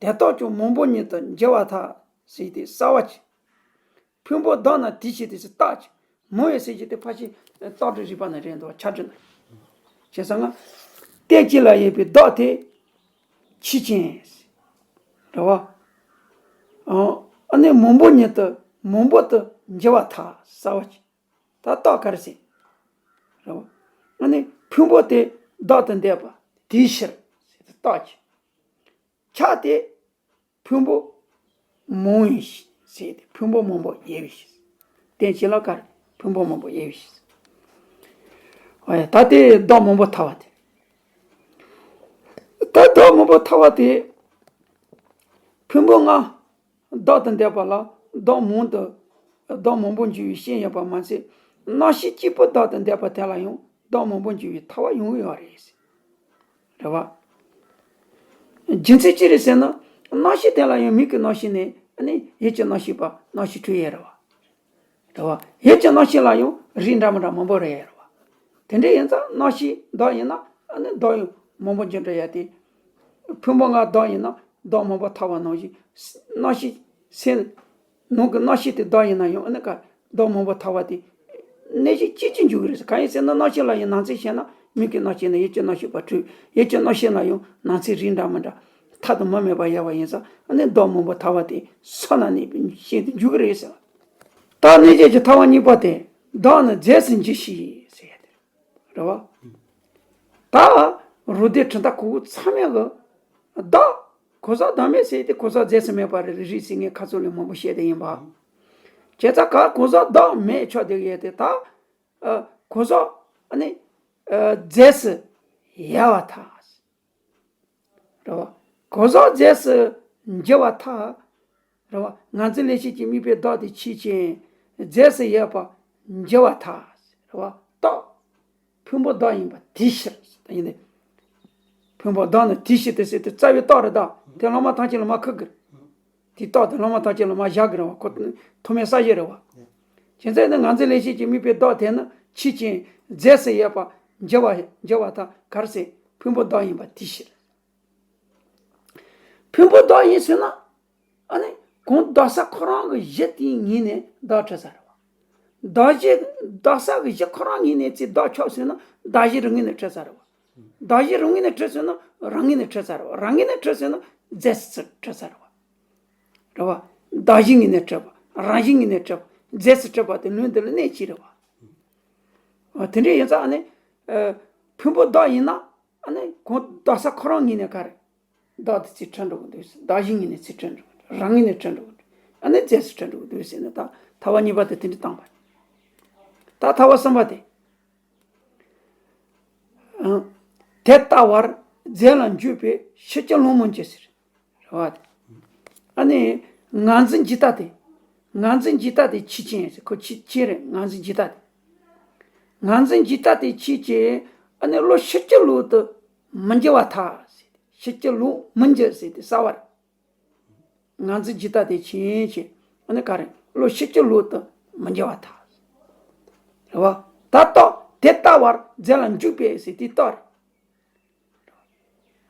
དེ་དག་ཀྱང་མང་པོ་ཉིད་དུ་འགྱུར་བར་ཐལ་ཟེར་ཏེ་གསལ་བ་གྱིས། ཕུང་པོ་བདག་ན་དེའི་ཕྱིར་ཏེ་ཟེར་རྟགས་ཀྱིས། མང་པོ་ཡོད་ཟེར་གྱི་དེ་ཕལ་ཆེར་རྟགས་སྒྲ་རིག་པ་ན་རེད་འདུག་ཆ་འཕྲུལ་ན། བྱས་ཙང་ང་། རྟེན་གཅིག་ལ་ཡོད་པའི་བདག་དེ་ཆོས་ཅན། རེད་བ། ཨ་ནི་མང་པོ་ཉིད་དུ་མང་པོ་དུ་འགྱུར་བར་ཐལ་གསལ་བ་གྱིས། ད་རྟགས་ག་རེ་ཟེར། རེད་བ། ཨ་ནི་ཕུང་པོ་དེ་བདག་ཏུ་འདོད་པ་དེའི་ཕྱིར་ཟེར་ཏེ་རྟགས་ཀྱིས། ཆགས་ཏེ། ཕུང་པོ་མང་བའི་ཕྱིར་ཟེར་ཏེ། ཕུང་པོ་མང་པོ་ཡོད་པའི་ཕྱིར། རྟེན་གཅིག་ལ་ག་རེ། ཕུང་པོ་མང་པོ་ཡོད་པའི་ཕྱིར། ཨོ་ཡ། ད་དེ་བདག་མང་པོ་ཐར་བ་དེ། ད་བདག་མང་པོ་ཐར་བ་དེ། ཕུང་པོ་ལྔ་བདག་ཏུ་འདོད་པ་ལ་བདག་མང་དུ། བདག་མང་པོ་འགྱུར་བའི་རྐྱེན་ཡོད་པ་མ་ཟད། རྣམ་ཤེས་གཅིག་པུ་བདག་ཏུ་འདོད་པ་དེ་ལ་ཡང་བདག་མང་པོ་འགྱུར་བའི་ཐར་པ་ཡང་ཡོད་རེད། རེད་བ། རྒྱུ་མཚན་ཅི་རེད་ཟེར་ན། རྣམ་ཤེས་དེ་ལ་ཡང་མིག་གི་རྣམ་ཤེས་ནས་ཨ་ནི་ཡིད་ཀྱི་རྣམ་ཤེས་པ་རྣམ་ཤེས་འཕྲོས་ཡོད་རེད་བ། རེད་བ། ཡིད་ཀྱི་རྣམ་ཤེས་ལ་ཡང་རིགས་འདྲ་མི་འདྲ་མང་པོ་རེད་ཡོད་རེད་བ། དེ་འདྲ་ཡིན་ཙང་རྣམ་ཤེས་བདག་ཡིན་ན་ཨ་ནི་བདག་ཡང་མང་པོ་འགྱུར་འགྲོ་ཡ་དེ། ཕུང་པོ་ལྔ་བདག་ཡིན་ན་བདག་མང་པོ་ཐར་བ་ནང་བཞིན། རྣམ་ཤེས་སེམས། ནང་གི་རྣམ་ཤེས་དེ་བདག་ཡིན་ན་ཡང་ཨ་ནི་ག་བདག་མང་པོ་ཐར་བ་དེ། གནས་གཞི་གཅིག་གཅིག་འཇུག་གི་རེད། གང་ཡིན་ཟེར་ན་རྣམ་ཤེས་ལ་ཡང་ནང་ཚན་བཤད་ན་མིག་གི་རྣམ་ཤེས་ནས་ཡིད་ཀྱི་རྣམ་ཤེས་པ་འཕྲོས། ཡིད་ཀྱི་རྣམ་ཤེས་ལ་ཡང་ནང་ཚན་རིགས་འདྲ་མི་འདྲ་མཐའ་དང་མུ་མེད་པ་ཡོད་པ་ཡིན་ཙང་ཨ་ནི་བདག་མང་པོ་ཐར་བ་དེ་ས་ན་གནས་པའི་ཤིན་ཏུ་འཇུག་གི་རེད་ཟེར་བ། ད་གནས་བརྒྱད་ཀྱི་ཐར་པ་གཉིས་པ་དེ། བདག་ནི་རྫས་སུ་འགྱུར་ཞིང་ཟེར་ཡ་དེ། རེད་བ། ད་རུ་སྡེ་གྲུབ་མཐའ་གོ་ཚང་མའི་གི་བདག་གང་ཟག་བདག་མེད་ཟེར་ཏེ་གང་ཟག་རྫས་སུ་མེད་པ་རེད་རེད་ཟེར་ངས་ཁ་ཚོན་ལས་མང་པོ་བཤད་དེ་ཡིན་པ། བྱས་ཙང་ག་གང་ཟག་བདག་མེད་ཆགས་བསྡད་ཡོད་དེ་ད། ཨ། གང་ཟག་ཨ་ནི། ཨ། རྫས་སུ་ཡལ་བར་ཐལ། རེད་བ། གང་ཟག་རྫས་སུ་འགྱུར་བར་ཐལ། རེད་བ། ང་ཚོ་ལེགས་བཤད་ཀྱི་དམིགས་པའི་བདག་དེ་ཆོས་ཅན། རྫས་སུ་ཡོད་པ་འཇལ་བར་ཐལ། རེད་བ། རྟགས། ཕུང་པོ་བདག་ཡིན་པ་དེའི་ཕྱིར། ད་ཡིན་ཏེ། ཕུང་པོ་བདག་ནི་དེའི་ཕྱིར་ཏེ་ཟེར་དུས་རྩ་བའི་རྟགས་རེད་ད། དེ་བླ་མ་ཐམས་ཅད་ལ་མར་ཁུར་དགོས། དེའི་རྟགས་དེ་བླ་མ་ཐམས་ཅད་ལ་མར་བཞག་དགོས་རེད་བ། ཁོ་ཐོག་མའི་གསལ་བྱེད་རེད་བ། བྱས་ཙང་ནི་ངར་འཛིན་ལེགས་བཤད་ཀྱིས་དམིགས་པའི་བདག་དེ་ནི་ཆོས་ཅན། རྫས་སུ་ཡོད་པ་འཇལ་བ་འཇལ་བར་ཐལ། ག་རེ་ཟེར། ཕུང་པོ་བདག་ཡིན་པ་དེའི་ཕྱིར། ཕུང་པོ་བདག་ཡིན་ཟེར་ན། ཨ་ནི་གང་བདག་ས་ཁོ་རང་གི་གཞི་དེའི་ངོས་ནས་བདག་གྲུབ་ས་རེད་བ། བདག་གཞི། བདག་ས་གི་གཞི་ཁོ་རང་ངོས་ནས་ཚེ་བདག་ཆགས་ཟེར་ན་བདག་གཞི་རང་ངོས་ནས་གྲུབ་ས་རེད་བ། བདག་གཞི་རང་ངོས་ནས་གྲུབ་ཟེར་ན་རང་ངོས་ནས་གྲུབ་ས་རེད་བ། རང་ངོས་ནས་གྲུབ་ཟེར་ན་རྫས་སུ་གྲུབ་ས་རེད་བ། རེད་བ། བདག་གཞི་ངོས་ནས་གྲུབ་པ། རང་གཞི་ངོས་ནས་གྲུབ་པ། རྫས་སུ་གྲུབ་པ་དེ་ལུང་འདི་ལ་གནས་གཅིག་རེད་བ། ཨ། དེ་འདྲ་ཡིན་ཙང་ཨ་ནི། ཨ། ཕུང་པོ་བདག་ཡིན་ན། ཨ་ནི་གང་བདག་ས་ཁོ་རང་ངོས་ནས་ག་རེ། བདག་དེ་ཚེ་གྲུབ་འགྲོ་གི་འདུག་ཟེར། བདག་གཞི་ངོས་ནས་ཚེ་གྲུབ་འགྲོ་གི་འདུག་རང་ངོས་ནས་གྲུབ་འགྲོ་གི་འདུག་ཨ་ནི་རྫས་སུ་གྲུབ་འགྲོ་གི་འདུག་ཟེར་ནས་ད་ཐལ་བ་གཉིས་པ་དེ་དེ་འདྲ་བཏང་བ། ད་ཐལ་བ་གསུམ་པ་དེ། ཨང་། དེ་ལྟ་བར་རྫས་ལ་འཇུག་པའི་ཕྱིར་ཅི་ལོག་སྨོས་འགྱུར་ཟེར། རེད་བ། ཨ་ནི་ངར་འཛིན་འཇིག་ལྟ་དེ། ངར་འཛིན་འཇིག་ལྟ་དེ་ཆོས་ཅན་ཟེར། ཁོ་ཆོས་ཅན་རེད། ངར་འཛིན་འཇིག་ལྟ་དེ། ངར་འཛིན་འཇིག་ལྟ་དེ་ཆོས་ཅན། ཨ་ནི་བློ་ཕྱིར་ཅི་ལོག་ཏུ་མི་འགྱུར་བར་ཐལ་ཟེར། ཕྱིར་ཅི་ལོག་མི་འགྱུར་ཟེར་དེ་གསལ་བ་རེད། ངར་འཛིན་འཇིག་ལྟ་དེ་ཆོས་ཅན། ཨ་ནི་ག་རེ། བློ་ཕྱིར་ཅི་ལོག་ཏུ་མི་འགྱུར་བར་ཐལ། རེད་བ། ད་རྟགས་དེ་ལྟ་བར་རྫས་ལ་འཇུག་པའི་ཟེར་དེའི་རྟགས་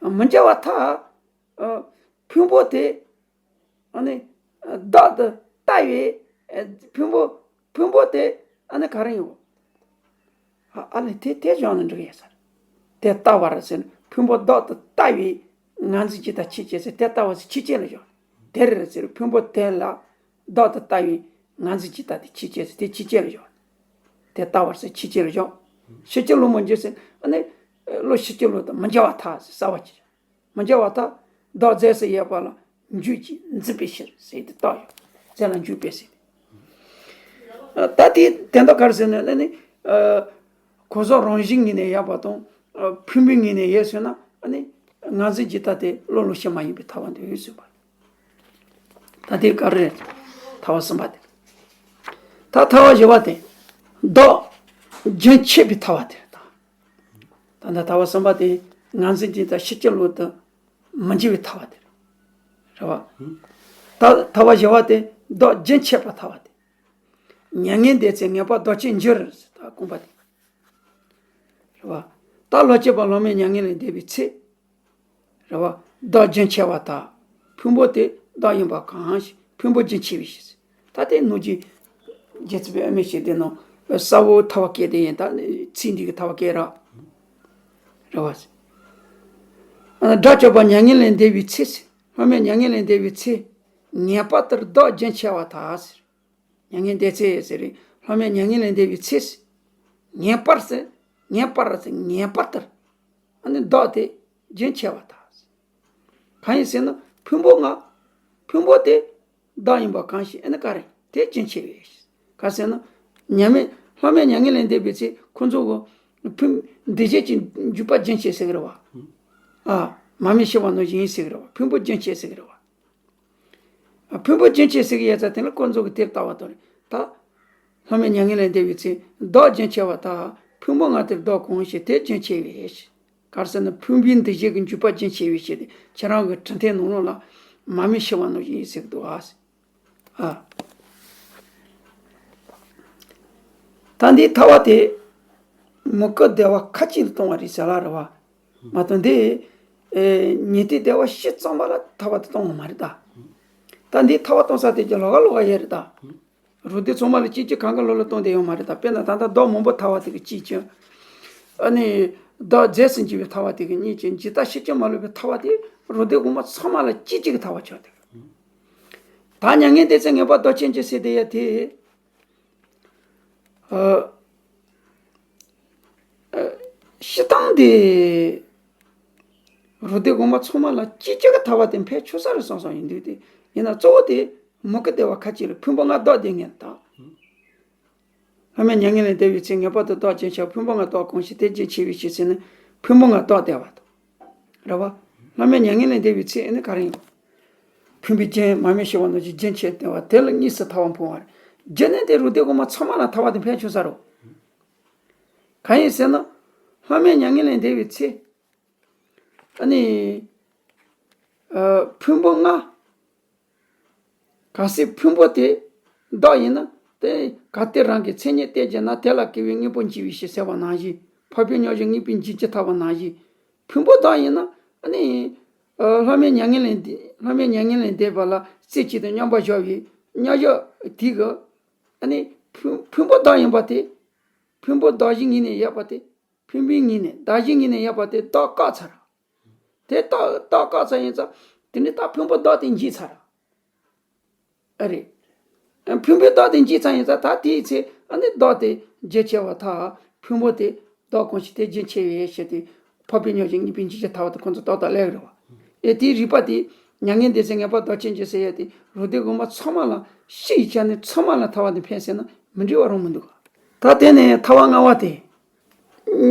རེད། མི་འགྱུར་བར་ཐལ། ཨ། ཕུང་པོ་དེ། ཨ་ནི་བདག་ཏུ་ལྟ་བའི། ཨ། ཕུང་པོ། ཕུང་པོ་དེ། ཨ་ནི་ག་རེ་ཡིན། ཨ། ཨ་ལས་དེ་དེ་སྦྱངས་ན་འགྲིག་ཡོད་ས་རེད། དེ་ལྟ་བར་ཟེར་ན་ཕུང་པོ་བདག་ཏུ་ལྟ་བའི་ངར་འཛིན་འཇིག་ལྟ་ཆོས་ཅན་ཟེར། དེ་ལྟ་བ་ཟེར་ཆོས་ཅན་ལ་སྦྱངས། དེར་ཟེར་ཕུང་པོ་དེ་ལ་བདག་ཏུ་ལྟ་བའི་ངར་འཛིན་འཇིག་ལྟ་དེ་ཆོས་ཅན་ཟེར། དེ་ཆོས་ཅན་ལ་སྦྱངས། དེ་ལྟ་བར་ཟེར་ཆོས་ཅན་ལ་སྦྱངས། ཕྱིར་ཅི་ལོག་སྨོས་འགྱུར་ཟེར། ཨ་ནི་བློ་ཕྱིར་ཅི་ལོག་ཏུ་མི་འགྱུར་བར་ཐལ་ཟེར་གསལ་བ་ཅིག་མི་འགྱུར་བར་ཐལ། བདག་རྫས་སུ་ཡོད་པ་ལ་འཇུག་ཅིང་འཛིན་པའི་ཕྱིར་ཟེར་དེ་རྟགས་ཡོད། རྫས་ལ་འཇུག་པའི་ཕྱིར། ད་དེ་དོན་དག་ག་རེ་ཟེར་ན་ནི། ཨ། གོ་བཟོ་རང་བཞིན་ངོས་ནས་ཡོད་པ་དང་། ཨ། ཕུང་པོའི་ངོས་ནས་ཡོད་ཟེར་ན། ཨ་ནི་ངར་འཛིན་འཇིག་ལྟ་དེ་བློ་བློ་ཕྱིར་མ་ཡིན་པའི་ཐལ་བ་འདོད་ཡོད་ཟེར་བ། ད་དེ་ག་རེ། ཐལ་བ་གསུམ་པ་དེ། ད་ཐལ་བ་བཞི་པ་དེ། བདག་རྒྱུན་ཆད་པའི་ཐལ་བ་དེ་རེད་ད། ད་ལྟ་ཐལ་བ་གསུམ་པ་དེ་ངར་འཛིན་འཇིག་ལྟ་ཕྱིར་ཅི་ལོག་ཏུ་མི་འགྱུར་བའི་ཐལ་བ་དེ་རེད། རེད་བ། ད་ཐལ་བ་བཞི་པ་དེ་བདག་རྒྱུན་ཆད་པའི་ཐལ་བ་དེ། མྱ་ངན་འདས་ཚེ་ངེས་པར་བདག་རྐྱེན་འགྱུར་ཟེར་ད་དགོངས་པ་དེ། རེད་བ། ད་བློ་སྐྱེད་པ་སློབ་མས་མྱ་ངན་ལས་འདས་པའི་ཚེ། རེད་བ། བདག་རྒྱུན་ཆད་པར་ཐལ། ཕུང་པོ་དེ་བདག་ཡིན་པ་གང་ཞིག་ཕུང་པོ་རྒྱུན་ཆད་པའི་ཕྱིར། ད་དེ་ནོར་གྱི་རྗེ་བཙུན་པའི་དབུ་མའི་ཞལ་འདོན་ནང་གསལ་བོ་ཐལ་བ་སྐད་དེ་ཡིན། ད་ཚིག་འདི་གི་ཐལ་བ་སྐད་ར། རེད་བ། དགྲ་བཅོམ་པ་མྱ་ངན་ལས་འདས་པའི་ཚེ་ཟེར། སློབ་མས་མྱ་ངན་ལས་འདས་པའི་ཚེ། ངེས་པར་དུ་བདག་རྒྱུན་ཆད་པར་ཐལ་ཟེར། མྱ་ངན་འདས་ཚེ་ཟེར་རེད། སློབ་མས་མྱ་ངན་ལས་འདས་པའི་ཚེ་ཟེར། ངེས་པར་ཟེར། ངེས་པར་ཟེར། ངེས་པར་དུ། ཨ་ནི་བདག་དེ་རྒྱུན་ཆད་པར་ཐལ་ཟེར། གང་ཡིན་ཟེར་ན་ཕུང་པོ་ལྔ། ཕུང་པོ་དེ་བདག་ཡིན་པ་གང་ཞིག་ཨ་ནི་ག་རེ་དེ་རྒྱུན་ཆད་པའི་ཕྱིར། ག་ཟེར་ན། མྱ་ངན། སློབ་མས་མྱ་ངན་ལས་འདས་པའི་ཚེ་ཁོ་ཚོ་གི་ཕུང་། འདུ་བྱེད་ཀྱི་འཇུག་པ་རྒྱུན་ཆད་ཟེར་གི་རེད་བ། ཨ། མར་མེ་ཤི་བ་ནང་བཞིན་ཡིན་ཟེར་གི་རེད་བ། ཕུང་པོ་རྒྱུན་ཆད་ཟེར་གི་རེད་བ། ཨ། ཕུང་པོ་རྒྱུན་ཆད་ཟེར་གི་ཡོད་ཙང་དེ་ལ་ཁོ་ཚོ་གི་དེར་ལྟ་བ་དང་རེད་ད། སློབ་མས་མྱ་ངན་ལས་འདས་པའི་ཚེ་བདག་རྒྱུན་ཆད་པར་ཐལ། ཕུང་པོ་ལྔ་དེར་བདག་གང་ཞིག་དེ་རྒྱུན་ཆད་པའི་ཕྱིར། ག་རེ་ཟེར་ན་ཕུང་པོའི་འདུ་བྱེད་ཀྱི་འཇུག་པ་རྒྱུན་ཆད་པའི་ཕྱིར་ཏེ་ཁྱེད་རང་གི་གྲུབ་མཐའི་ནང་ལོགས་ལ་མར་མེ་ཤི་བ་ནང་བཞིན་ཡིན་ཟེར་གི་འདུག་ཨ། ཨ། ད་འདིའི་ཐལ་བ་དེ་མུ་གེ་བདེ་བ་ཁ་ཅིག་ལ་གཏོང་བ་རེད་ཟེར་ལ་རེད་བ། མ་གཏོགས་འདི། ཨེ། ཉན་ཐོས་བདེ་བ་སྤྱི་གཙང་མ་ལ་ཐལ་བ་དེ་གཏོང་བ་མ་རེད་ད། ད་འདིའི་ཐལ་བ་གཏོང་ས་དེ་ཀྱང་ལོགས་ཀ་ལོགས་ཀ་ཡོད་རེད་ད། རུ་སྡེ་ཚང་མ་ལ་གཅིག་གཅིག་གང་ག་ལོ་ལ་གཏོང་བསྡད་ཡོད་མ་རེད་ད། དཔེར་ན་ད་ལྟ་བདག་མང་པོ་ཐལ་བ་དེ་གི་གཅིག་ཀྱང་། ཨ་ནི། བདག་རྫས་སུ་འགྱུར་བའི་ཐལ་བ་དེ་གི་གཉིས་ཀྱི་འཇིག་ལྟ་ཕྱིར་ཅི་མ་ལོག་པའི་ཐལ་བ་དེ་རུ་སྡེ་གོང་མ་ཚང་མ་ལ་གཅིག་གཅིག་གི་ཐལ་བ་ཆགས་ཏེ། ད་མྱ་ངན་འདས་ཚེ་ངེས་པར་བདག་རྐྱེན་གྱི་ཟེར་དེ་ཡ་དེ། ཨ། ཨ། སྤྱིར་བཏང་དེ། རུ་སྡེ་གོང་མ་ཚང་མ་ལ་གཅིག་གཅིག་གི་ཐལ་བ་དེ་འཕེན་ཆོག་ས་རེད་བསམ་བསམ་ཡིན་འདུག་སྟེ། ཡིན་ན་གཙོ་བོ་དེ་མུ་གེ་བདེ་བ་ཁ་ཅིག་ལ་ཕུང་པོ་ལྔ་བདག་བསྡད་ངེས་ད། སློབ་མས་མྱ་ངན་ལས་འདས་པའི་ཚེ་ངེས་པར་དུ་བདག་རྐྱེན་བྱ་ཕུང་པོ་ལྔ་བདག་གང་ཞིག་དེ་རྒྱུན་ཆད་པའི་ཕྱིར་ཟེར་ནས་ཕུང་པོ་ལྔ་བདག་བསྡད་པ་དང་། རེད་བ། སློབ་མས་མྱ་ངན་ལས་འདས་པའི་ཚེ་ཨེ་ནི་ག་རེ་ཡིན། ཕུང་པོའི་རྒྱུན་མར་མེ་ཤི་བ་ནང་བཞིན་རྒྱུན་ཆད་བསྡད་པ་དེ་ལ་གཉིས་སུ་ཐལ་བ་འཕོང་བ་རེད། རྒྱུ་ནི་དེ་རུ་སྡེ་གོང་མ་ཚང་མ་ལ་ཐར་བ་དེ་ཕན་ཆུང་ས་རོ། གང་ཡིན་ཟེར་ན། ལྷ་མིན་མྱ་ངན་ལས་འདས་པའི་ཚེ། ཨ་ནི། ཨ། ཕུང་པོ་ལྔ། གལ་སྲིད་ཕུང་པོ་དེ་བདག་ཡིན་ན། དེ་གལ་ཏེ་རང་གི་མཚན་ཉིད་བསྟན་བྱས་ན། དེ་ལ་སྐྱེ་བོའི་དངོས་པོ་འཇིག་པའི་ཕྱིར་ཟེར་བ་ནང་བཞིན། འཕགས་པའི་མྱང་བཞག་དངོས་པོའི་འཇིག་ཅེས་ཐལ་བ་ནང་བཞིན། ཕུང་པོ་བདག་ཡིན་ན། ཨ་ནི། ཨ། ལྷ་མིན་མྱ་ངན་ལས་འདས། ལྷ་མིན་མྱ་ངན་ལས་འདས་པ་ལ་རྩེ་གཅིག་ཏུ་མཉམ་པར་བཞག་པའི་མཉམ་བཞག་དེ་གི། ཨ་ནི། ཕུང་ཕུང་པོ་བདག་ཡིན་པ་དེ། ཕུང་པོ་བདག་གཞན་ངོས་ནས་ཡོད་པ་དེ། ཕུང་པོའི་ངོས་ནས། བདག་གཞན་ངོས་ནས་ཡོད་པ་དེ་བདག་བཀག་ཚར། དེ་བདག་བདག་བཀག་ཚར་ཡིན་ཙང་། དེ་ནི་ད་ཕུང་པོ་བདག་དེ་འཇིག་ཚར། ཨ་རེད། ཕུང་པོའི་བདག་དེ་འཇིག་ཚར་ཡིན་ཙང་། ད་དེའི་ཚེ་ཨ་ནི་བདག་དེ་རྒྱུན་ཆད་པར་ཐལ། ཕུང་པོ་དེ་བདག་གང་ཞིག་དེ་རྒྱུན་ཆད་པའི་ཕྱིར་ཏེ། འཕགས་པའི་མྱང་བཞག་དངོས་པོའི་འཇིག་ཅེས་ཐལ་བ་དེ་ཁོང་ཚོ་ཏག་ཏག་སླེབས་རེད་བ། ཨེ། དེའི་རིགས་པ་དེ་མྱ་ངན་འདས་ཚེ་ངེས་པར་བདག་ཆོས་ཅན་ཟེར་ཡ་དེ་རུ་སྡེ་གོང་མ་ཚང་མ་ལ། ཕྱི་ཡི་ཆ་ནས་ཚང་མ་ལ་ཐལ་བ་དེ་ཕན་ཟེར་ན་མི་འགྲིག་པ་རང་མི་འདུག་ག། ད་དེ་ནས་ཐལ་བ་ལྔ་པ་དེ།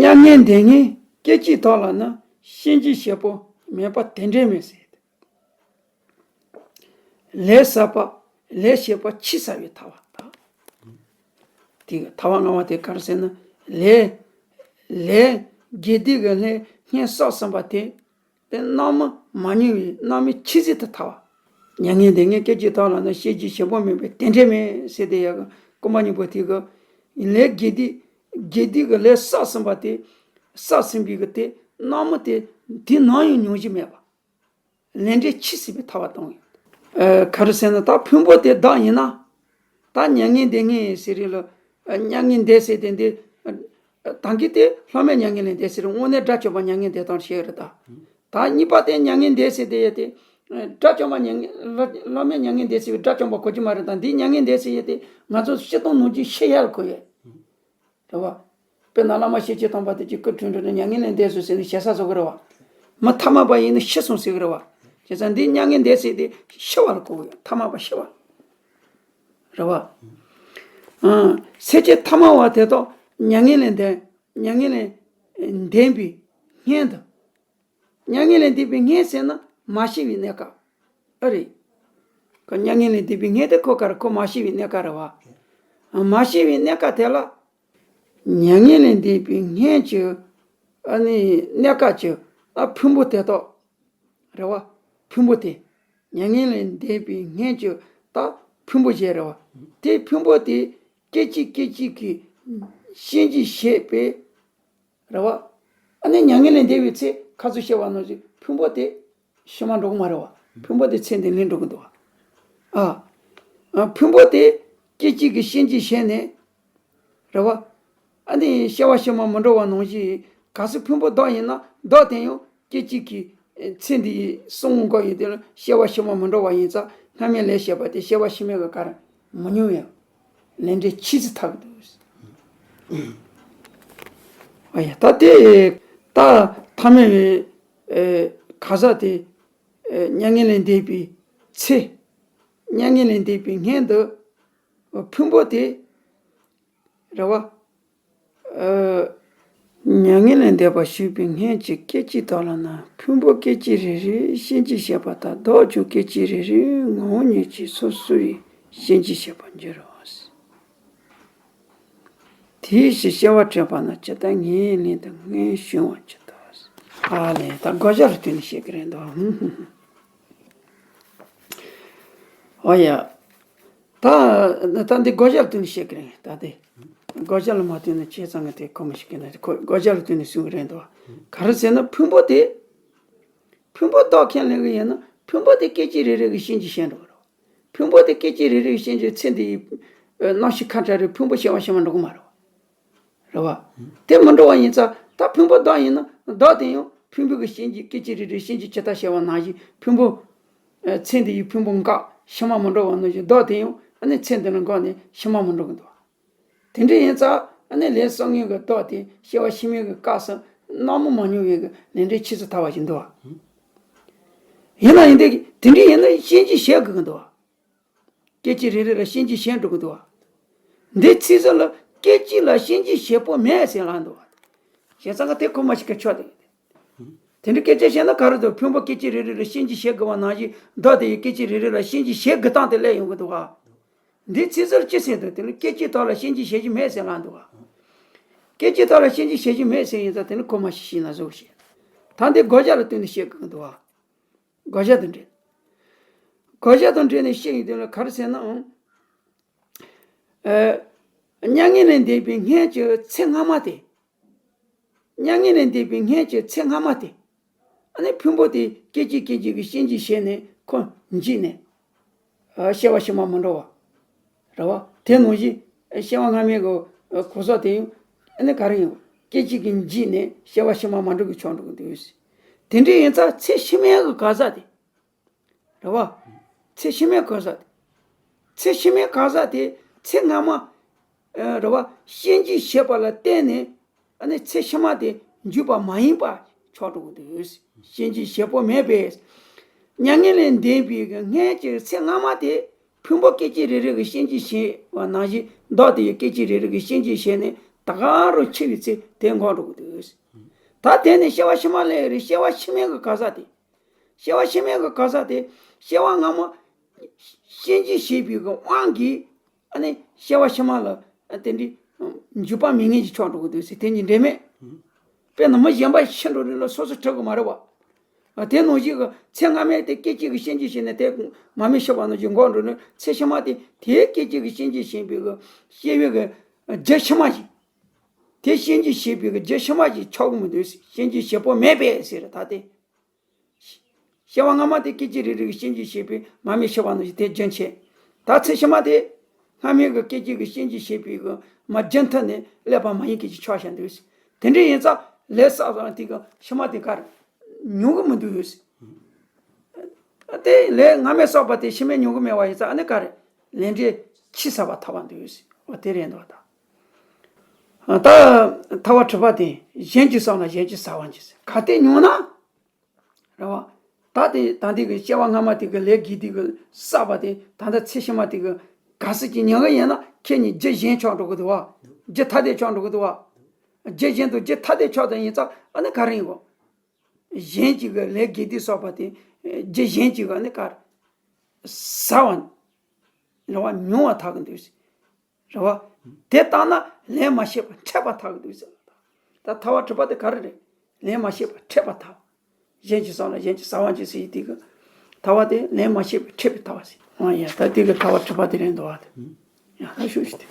མྱ་ངན་འདས་ངེས་སྐད་ཅིག་དག་ལ་ནི། གཤིན་རྗེའི་གཤེད་པོ་མེད་པ་དེ་འདྲས་མེད་ཟེར། ལས་བསགས་པ། ལས་བྱས་པ་ཕྱིས་བསགས་པའི་ཐལ་བ་དང་། དེ་ཐལ་བ་ལྔ་པ་དེ་ག་རེ་ཟེར་ན། ལས། ལས་དགེ་སྡིག་གི་ལས་སྔོན་བསགས་ཟིན་པ་དེ། དེ་རྣམ་སྨིན་མ་མྱོང་བའི་རྣམ་སྨིན་ཆུད་ཟོས་དུ་ཐལ་བ། མྱ་ངན་འདས་ངེས་སྐད་ཅིག་དག་ལ་ནི། གཤིན་རྗེའི་གཤེད་པོ་མེད་པ་དེ་འདྲས་མེད་ཟེར་དེ་ཡ་གི་རྐང་པ་གཉིས་པོ་དེ་གི། ལས་དགེ་སྡིག་དགེ་སྡིག་གི་ལས་བསགས་ཟིན་པ་དེ། བསགས་ཟིན་པའི་གི་དེ་རྣམ་སྨིན་དེ་དེ་ནམ་ཡང་མྱོང་རྒྱུ་མེད་པ། ལས་འབྲས་ཕྱིས་བསགས་པའི་ཐལ་བ་དང་། ཨ། ག་རེ་ཟེར་ན། ད་ཕུང་པོ་དེ་བདག་ཡིན་ན། ད་མྱ་ངན་འདས་ངེས་ཟེར་རེད་ལ། མྱ་ངན་འདས་ཟེར་དེ་འདི། ད་གིན་དེ་ལྷ་མིན་མྱ་ངན་ལས་འདས་ཟེར། དངོས་གནས་དགྲ་བཅོམ་པ་མྱ་ངན་འདས་སྟངས་བཤད་རེད་ད། ད་གཉིས་པ་དེ་མྱ་ངན་འདས་ཟེར་དེ་ཡ་དེ། དགྲ་བཅོམ་པ་མྱ་ངན། ལྷ་མིན་མྱ་ངན་འདས་ཟེར་བའི་དགྲ་བཅོམ་པ་གོ་རྒྱུ་མ་རེད་ད། འདི་མྱ་ངན་འདས་ཟེར་ཡ་དེ་ང་ཚོ་སྤྱིར་བཏང་ནང་བཞིན་ཤི་ཡ་ལ་གོ་ཡོད། རེད་བ། དཔེར་ན་བླ་མ་ཤེས་བྱའི་སྟོན་པ་དེ་གཅིག་སྐུ་བྲོས་འགྲོ་ནས་མྱ་ངན་ལས་འདས་སོང་ཟེར་ནས་ཞེ་ས་བཟོ་གི་རེད་བ། མི་ཐ་མལ་པ་ཡིན་ན་ཤི་སོང་ཟེར་གི་རེད་བ། བྱས་ཙང་འདི་མྱ་ངན་འདས་ཟེར་དེ་ཤི་བ་ལ་གོ་གི་ཡོད། ཐ་མལ་པ་ཤི་བ། རེད་བ། ཨང་། སེམས་ཅན་ཐ་མལ་པ་དེ་དག་མྱ་ངན་ལས་འདས། མྱ་ངན་ལས་འདས་པའི་སྔོན་དུ། མྱ་ངན་ལས་འདས་པའི་སྔོན་ཟེར་ན་མ་ཤི་བའི་གནས་སྐབས། ཨ་རེད། ཁོ་མྱ་ངན་ལས་འདས་པའི་སྔོན་དེ་ཁོ་ག་རེ། ཁོ་མ་ཤི་བའི་གནས་སྐབས་རེད་བ། མ་ཤི་བའི་གནས་སྐབས་དེ་ལ། མྱ་ངན་ལས་འདས་པའི་སྔོན་གྱི། ཨ་ནི་གནས་སྐབས་ཀྱི། ཨ། ཕུང་པོ་དེ་དག་རེད་བ། ཕུང་པོ་དེ། མྱ་ངན་ལས་འདས་པའི་སྔོན་གྱི་ད་ཕུང་པོ་བཞི་རེད་བ། དེ་ཕུང་པོ་དེ་སྐད་ཅིག་སྐད་ཅིག་གིས་གཤིན་རྗེའི་གཤེད་པས། རེད་བ། ཨ་ནི་མྱ་ངན་ལས་འདས་པའི་ཚེ་ཁ་ཚུར་བཤད་པ་ནང་བཞིན་ཕུང་པོ་དེ་ཕྱི་མ་འགྲོ་གི་མ་རེད་བ། ཕུང་པོ་དེ་ཚེ་འདི་ལས་འགྲོ་གི་འདུག་བ། ཨ། ཨ། ཕུང་པོ་དེ་སྐད་ཅིག་གིས་གཤིན་རྗེའི་གཤེད་ནས། རེད་བ། ཨ་ནི་སྐྱེ་བ་ཕྱི་མ་མི་འགྲོ་བ་ནང་བཞིན། གལ་སྲིད་ཕུང་པོ་བདག་ཡིན་ན་བདག་དེ་ཡང་སྐད་ཅིག་གིས་ཚེ་འདིའི་གསུང་འགོ་ཡིན་དེ་ལ་སྐྱེ་བ་ཕྱི་མ་མི་འགྲོ་བ་ཡིན་ཙང་སྔ་མའི་ལས་བྱས་པ་དེ་སྐྱེ་བ་ཕྱི་མའི་གི་ག་རེ་མི་མྱོང་ཡང་ལས་འབྲས་ཕྱིས་སུ་ཐལ་གི་འདུག། ཨ་ཡ། ད་དེ་ད་ཐ་མལ་པའི་ཨེ་གང་ཟག་དེ་ཨེ་མྱ་ངན་ལས་འདས་པའི་ཚེ། མྱ་ངན་ལས་འདས་པའི་སྔོན་དུ་ཕུང་པོ་དེ། རེད་བ། ཨ། མྱ་ངན་ལས་འདས་པ་ཞུས་པའི་སྔོན་གྱི་སྐད་ཅིག་དག་ལ་ནི། ཕུང་པོ་སྐད་ཅིག་རེ་རེ་གཤིན་རྗེའི་གཤེད་པ་དག། བདག་ཀྱང་སྐད་ཅིག་རེ་རེ་ངུ་བ་ཉིད་ཀྱིས་སོ་སོ་བའི་གཤིན་རྗེའི་གཤེད་པར་འགྱུར་རོ། དེའི་ཕྱིར་སྐྱེ་བ་སྤྲད་པ་ན། ཇི་ལྟར་ངའི་ལན་དུ་སྔོན་བྱུང་བ་ཇི་ལྟར། ཨ་ལས། ད་བགོ་བཤའ་ལ་བསྟུན་ནས་བཤད་ཀྱི་རེད་འདུག། ཨོ་ཡ། ད་ད་འདི་བགོ་བཤའ་ལ་བསྟུན་ནས་བཤད་ཀྱི་རེད། ད་དེ་བགོ་བཤའ་ལ་མ་བསྟུན་ན་བྱས་ཙང་གི་དེ་གོ་མི་ཤེས་ཀྱི་ན། ཁོ་བགོ་བཤའ་ལ་བསྟུན་ནས་གསུང་གི་རེད་འདུག། ག་རེ་ཟེར་ན། ཕུང་པོ་དེ། ཕུང་པོ་བདག་ཁས་ལེན་གྱི་ཡིན་ན། ཕུང་པོ་དེ་སྐད་ཅིག་རེ་རེ་གི་གཤིན་རྗེ་བྱས་འགྲོ་གི་རེད། ཕུང་པོ་དེ་སྐད་ཅིག་རེ་རེ་གི་གཤིན་རྗེ་ཚེ་འདིའི་རྣམ་ཤེས་ཁ་བྲལ་རེད། ཕུང་པོ་སྐྱེ་བ་ཕྱི་མ་འགྲོ་གི་མ་རེད། རེད་བ། དེ་མི་འགྲོ་བ་ཡིན་ཙང་། ད་ཕུང་པོ་བདག་ཡིན་ན་བདག་དེ་ཡང་ཕུང་པོའི་གི་གཤིན་རྗེ་སྐད་ཅིག་རེ་རེ་གཤིན་རྗེ་ཇི་ལྟར་བྱས་པ་ནང་བཞིན། ཕུང་པོ། ཨ། ཚེ་འདི་ཡི་ཕུང་པོ་འགག་ཕྱི་མ་མི་འགྲོ་བ་ནང་བཞིན། བདག་དེ་ཡང་ཨ་ནི་ཚེ་འདི་ལ་འགག་ནས་ཕྱི་མ་མི་འགྲོ་གི་འདུག། དེ་འདྲ་ཡིན་ཙང་ཨ་ནི་ལས་བསགས་མཁན་གྱི་བདག་དེ་སྐྱེ་བ་ཕྱི་མའི་གི་སྐབས་སུ་རྣམ་སྨིན་མ་མྱོང་བའི་གི་ལས་འབྲས་ཕྱིས་སུ་ཐལ་བ་ཞིག་འདུག། ཡིན་ན་ཡང་དེ་དེ་འདྲ་ཡིན་ན་གཤིན་རྗེ་གཤེད་དགོས་ཀྱི་འདུག། སྐད་ཅིག་རེ་རེ་ལ་གཤིན་རྗེ་གཤེད་འགྲོ་གི་འདུག་བ། འདི་ཚིག་ཟུར་ལ་སྐད་ཅིག་ལ་གཤིན་རྗེ་གཤེད་པོ་མེད་ཟེར་ལབ་འདུག་བ། བྱས་ཙང་གི་དེ་ཁོ་མ་ཞིག་གི་ཆོག་དེ། དེ་འདྲ་སྐད་ཆ་བཤད་ན་ག་རེ་འདུག། ཕུང་པོ་སྐད་ཅིག་རེ་རེ་ལ་གཤིན་རྗེ་གཤེད་དགོས་པ་ནང་བཞིན། བདག་དེ་ཡི་སྐད་ཅིག་རེ་རེ་ལ་གཤིན་རྗེ་གཤེད་དགོས་སྟངས་དེ་སླེབས་ཡོང་གི་འདུག་བ། འདི་ཚིག་ཟུར་ཅི་ཟེར་འདུག་དེ་ནི་སྐད་ཅིག་དག་ལ་ཤན་འབྱེད་བྱེད་རྒྱུ་མེད་ཟེར་ལབ་འདུག་བ། སྐད་ཅིག་དག་ལ་ཤན་འབྱེད་བྱེད་རྒྱུ་མེད་ཟེར་ཡིན་ཙང་དེ་ནི་ཁོ་མ་ཤི་ཤི་ན་བཟོ་ཞེས། ད་འདི་བགོ་བཤའ་ལ་བསྟུན་ནས་བཤད་དགོས་འདུག་བ། བགོ་བཤའ་དང་འབྲེལ། བགོ་བཤའ་དང་འབྲེལ་ནས་བཤད་ཡིན་དོན་ལ་ག་རེ་ཟེར་ནའང་། ཨ། མྱ་ངན་ལས་འདས་པའི་སྔོན་གྱི་ཚེ་སྔ་མ་དེ། མྱ་ངན་ལས་འདས་པའི་སྔོན་གྱི་ཚེ་སྔ་མ་དེ། ཨ་ནི་ཕུང་པོ་དེ་སྐད་ཅིག་སྐད་ཅིག་གིས་ཤན་འབྱེད་བྱས་ནས་ཁོ་འཇིག་ནས། ཨ། སྐྱེ་བ་ཕྱི་མ་མ་འགྲོ་བ། རེད་བ། དེ་ནང་བཞིན་སྐྱེ་བ་སྔ་མའི་གི་གོ་ས་དེ་ཡང་ཨ་ནི་ག་རེ་ཡིན། སྐད་ཅིག་གིས་འཇིག་ནས་སྐྱེ་བ་ཕྱི་མ་མ་འགྲོ་གི་ཆགས་འགྲོ་གི་འདུག་དེ་འདྲ་ཡིན་ཙང་ཚེ་ཕྱི་མའི་གི་ག་ས་དེ། རེད་བ། ཚེ་ཕྱི་མའི་ག་ས་དེ། ཚེ་ཕྱི་མའི་ག་ས་དེ་ཚེ་སྔ་མ། ཨ། རེད་བ། ཤན་འབྱེད་བྱས་པ་ལ་བརྟེན་ནས། ཨ་ནི་ཚེ་ཕྱི་མ་དེ་འཇིག་པ་མ་ཡིན་པ་ཆགས་འགྲོ་གི་འདུག་ཤན་འབྱེད་བྱེད་པོ་མེད་པས། མྱ་ངན་ལས་འདས་པའི་གི་སྔོན་གྱི་ཚེ་སྔ་མ་དེ་ཕུང་པོ་སྐད་ཅིག་རེ་རེ་གིས་ཤན་འབྱེད་བྱས་པ་ནང་བཞིན་བདག་དེ་ཡི་སྐད་ཅིག་རེ་རེ་གིས་ཤན་འབྱེད་བྱས་ནས་ད་ག་རུ་འཆི་བའི་ཚེ་དེ་འགོར་འགྲོ་གི་འདུག་ད་དེ་ནས་སྐྱེ་བ་ཕྱི་མ་ལས་རེ་སྐྱེ་བ་ཕྱི་མའི་གི་ག་ས་དེ། སྐྱེ་བ་ཕྱི་མའི་གི་ག་ས་དེ། སྐྱེ་བ་སྔ་མ་ཤན་འབྱེད་བྱས་པའི་གི་དབང་གིས། ཨ་ནི་སྐྱེ་བ་ཕྱི་མ་ལ་དེ་འདྲའི་འཇིག་པ་མེད་མཁན་ཞིག་ཆགས་འགྲོ་གི་འདུག་ཟེར་དེ་གཉིས་འབྲེལ་མེད། དཔེར་ན་མི་གཞན་པ་ཤི་འགྲོ་རིང་ལ་སོ་སོ་འཆི་གི་མ་རེད་བ། དེ་ནང་བཞིན་གི་ཚེ་སྔ་མའི་དེ་སྐད་ཅིག་གིས་ཤན་འབྱེད་བྱས་ནས་དེ་མ་རྨོས་ཤི་བ་ནང་བཞིན་འགོར་འགྲོ་ནས་ཚེ་ཕྱི་མ་དེ་དེའི་སྐད་ཅིག་གིས་ཤན་འབྱེད་བྱས་པའི་གི་སྐྱེ་བའི་གི་རྒྱུ་ཕྱི་མ་ཞིག་དེ་ཤན་འབྱེད་བྱས་པའི་གི་རྒྱུ་ཕྱི་མ་ཞིག་ཆགས་གི་མི་འདུག་ཟེར། ཤན་འབྱེད་བྱེད་པོ་མེད་པས་ཟེར་ད་དེ། སྐྱེ་བ་སྔ་མ་དེ་སྐད་ཅིག་རེ་རེ་གིས་ཤན་འབྱེད་བྱས་པའི་མ་རྨོས་ཤི་བ་ནང་བཞིན་དེ་རྒྱུན་ཆད། ད་ཚེ་ཕྱི་མ་དེ་སྔ་མའི་གི་སྐད་ཅིག་གིས་ཤན་འབྱེད་བྱས་པའི་གི་མ་རྒྱུན་མཐུད་ནས་སླེབས་པ་མ་ཡིན་མཁན་ཞིག་ཆགས་བཞག་འདུག་ཟེར། དེ་འདྲ་ཡིན་ཙང་ལས་བསགས་པ་དེ་གི་ཕྱི་མ་དེ་ག་རེ་མྱོང་གི་མི་འདུག་ཟེར། དེ་ལས་སྔ་མའི་བསགས་པ་དེ་ཕྱི་མའི་མྱོང་གི་མེད་པ་ཡིན་ཙང་ཨ་ནི་ག་རེ་ལས་འབྲས་ཕྱིས་བསགས་པ་ཐོབ་པ་འདུག་ཟེར། འོ་དེ་རེད་འདུག་ད། ད་ཐར་པ་གྲུབ་པ་དེ་གཞན་གྱིས་བསགས་ན་གཞན་གྱིས་བསགས་པ་འགྱུར་ཟེར། གལ་ཏེ་མྱོང་ན། རེད་བ། ད་དེ་ད་འདི་གི་སྐྱེ་བ་སྔ་མ་དེ་གི་ལས་དགེ་སྡིག་གི་བསགས་པ་དེ་ད་ལྟ་ཚེ་ཕྱི་མ་དེ་གི་གལ་སྲིད་ཀྱི་མྱོང་གི་ཡིན་ན་ཁྱེད་གཉིས་རྒྱུ་གཞན་ཆགས་འགྲོ་གི་འདུག་བ། རྒྱུ་ཐ་དད་ཆགས་འགྲོ་གི་འདུག་བ། རྒྱུ་གཞན་དང་རྒྱུ་ཐ་དད་ཆགས་དང་ཡིན་ཙང་ཨ་ནི་ག་རེ་ཡིན་གོ། གཞན་གཅིག་གི་ལས་དགེ་སྡིག་བསགས་པ་དེ་རྒྱུ་གཞན་གཅིག་གི་ཨ་ནི་ག་རེ་བསགས་པ། རེད་བ། མྱོང་བ་ཐག་གི་འདུག་ཟེར། རེད་བ། དེ་ལྟར་ན་ལན་མ་ཤེས་པ་འཕྲད་པ་ཐག་གི་འདུག་ཟེར། ད་ཐར་པ་གྲུབ་པ་དེ་ག་རེ་རེད། ལན་མ་ཤེས་པ་འཕྲད་པ་ཐག་གཞན་གྱིས་བསགས་ན་གཞན་གྱིས་བསགས་པ་འགྱུར་ཟེར་ཡི་དེ་གི། ཐར་པ་དེ་ལན་མ་ཤེས་པ་འཕྲད་པའི་ཐར་པ་ཟེར། ཨ་ཡ་ད་དེ་གི་ཐར་པ་གྲུབ་པ་དེ་རེད་འདུག་བ་དེ། ཡ་ད་ཤོད་ཤིག་དེ།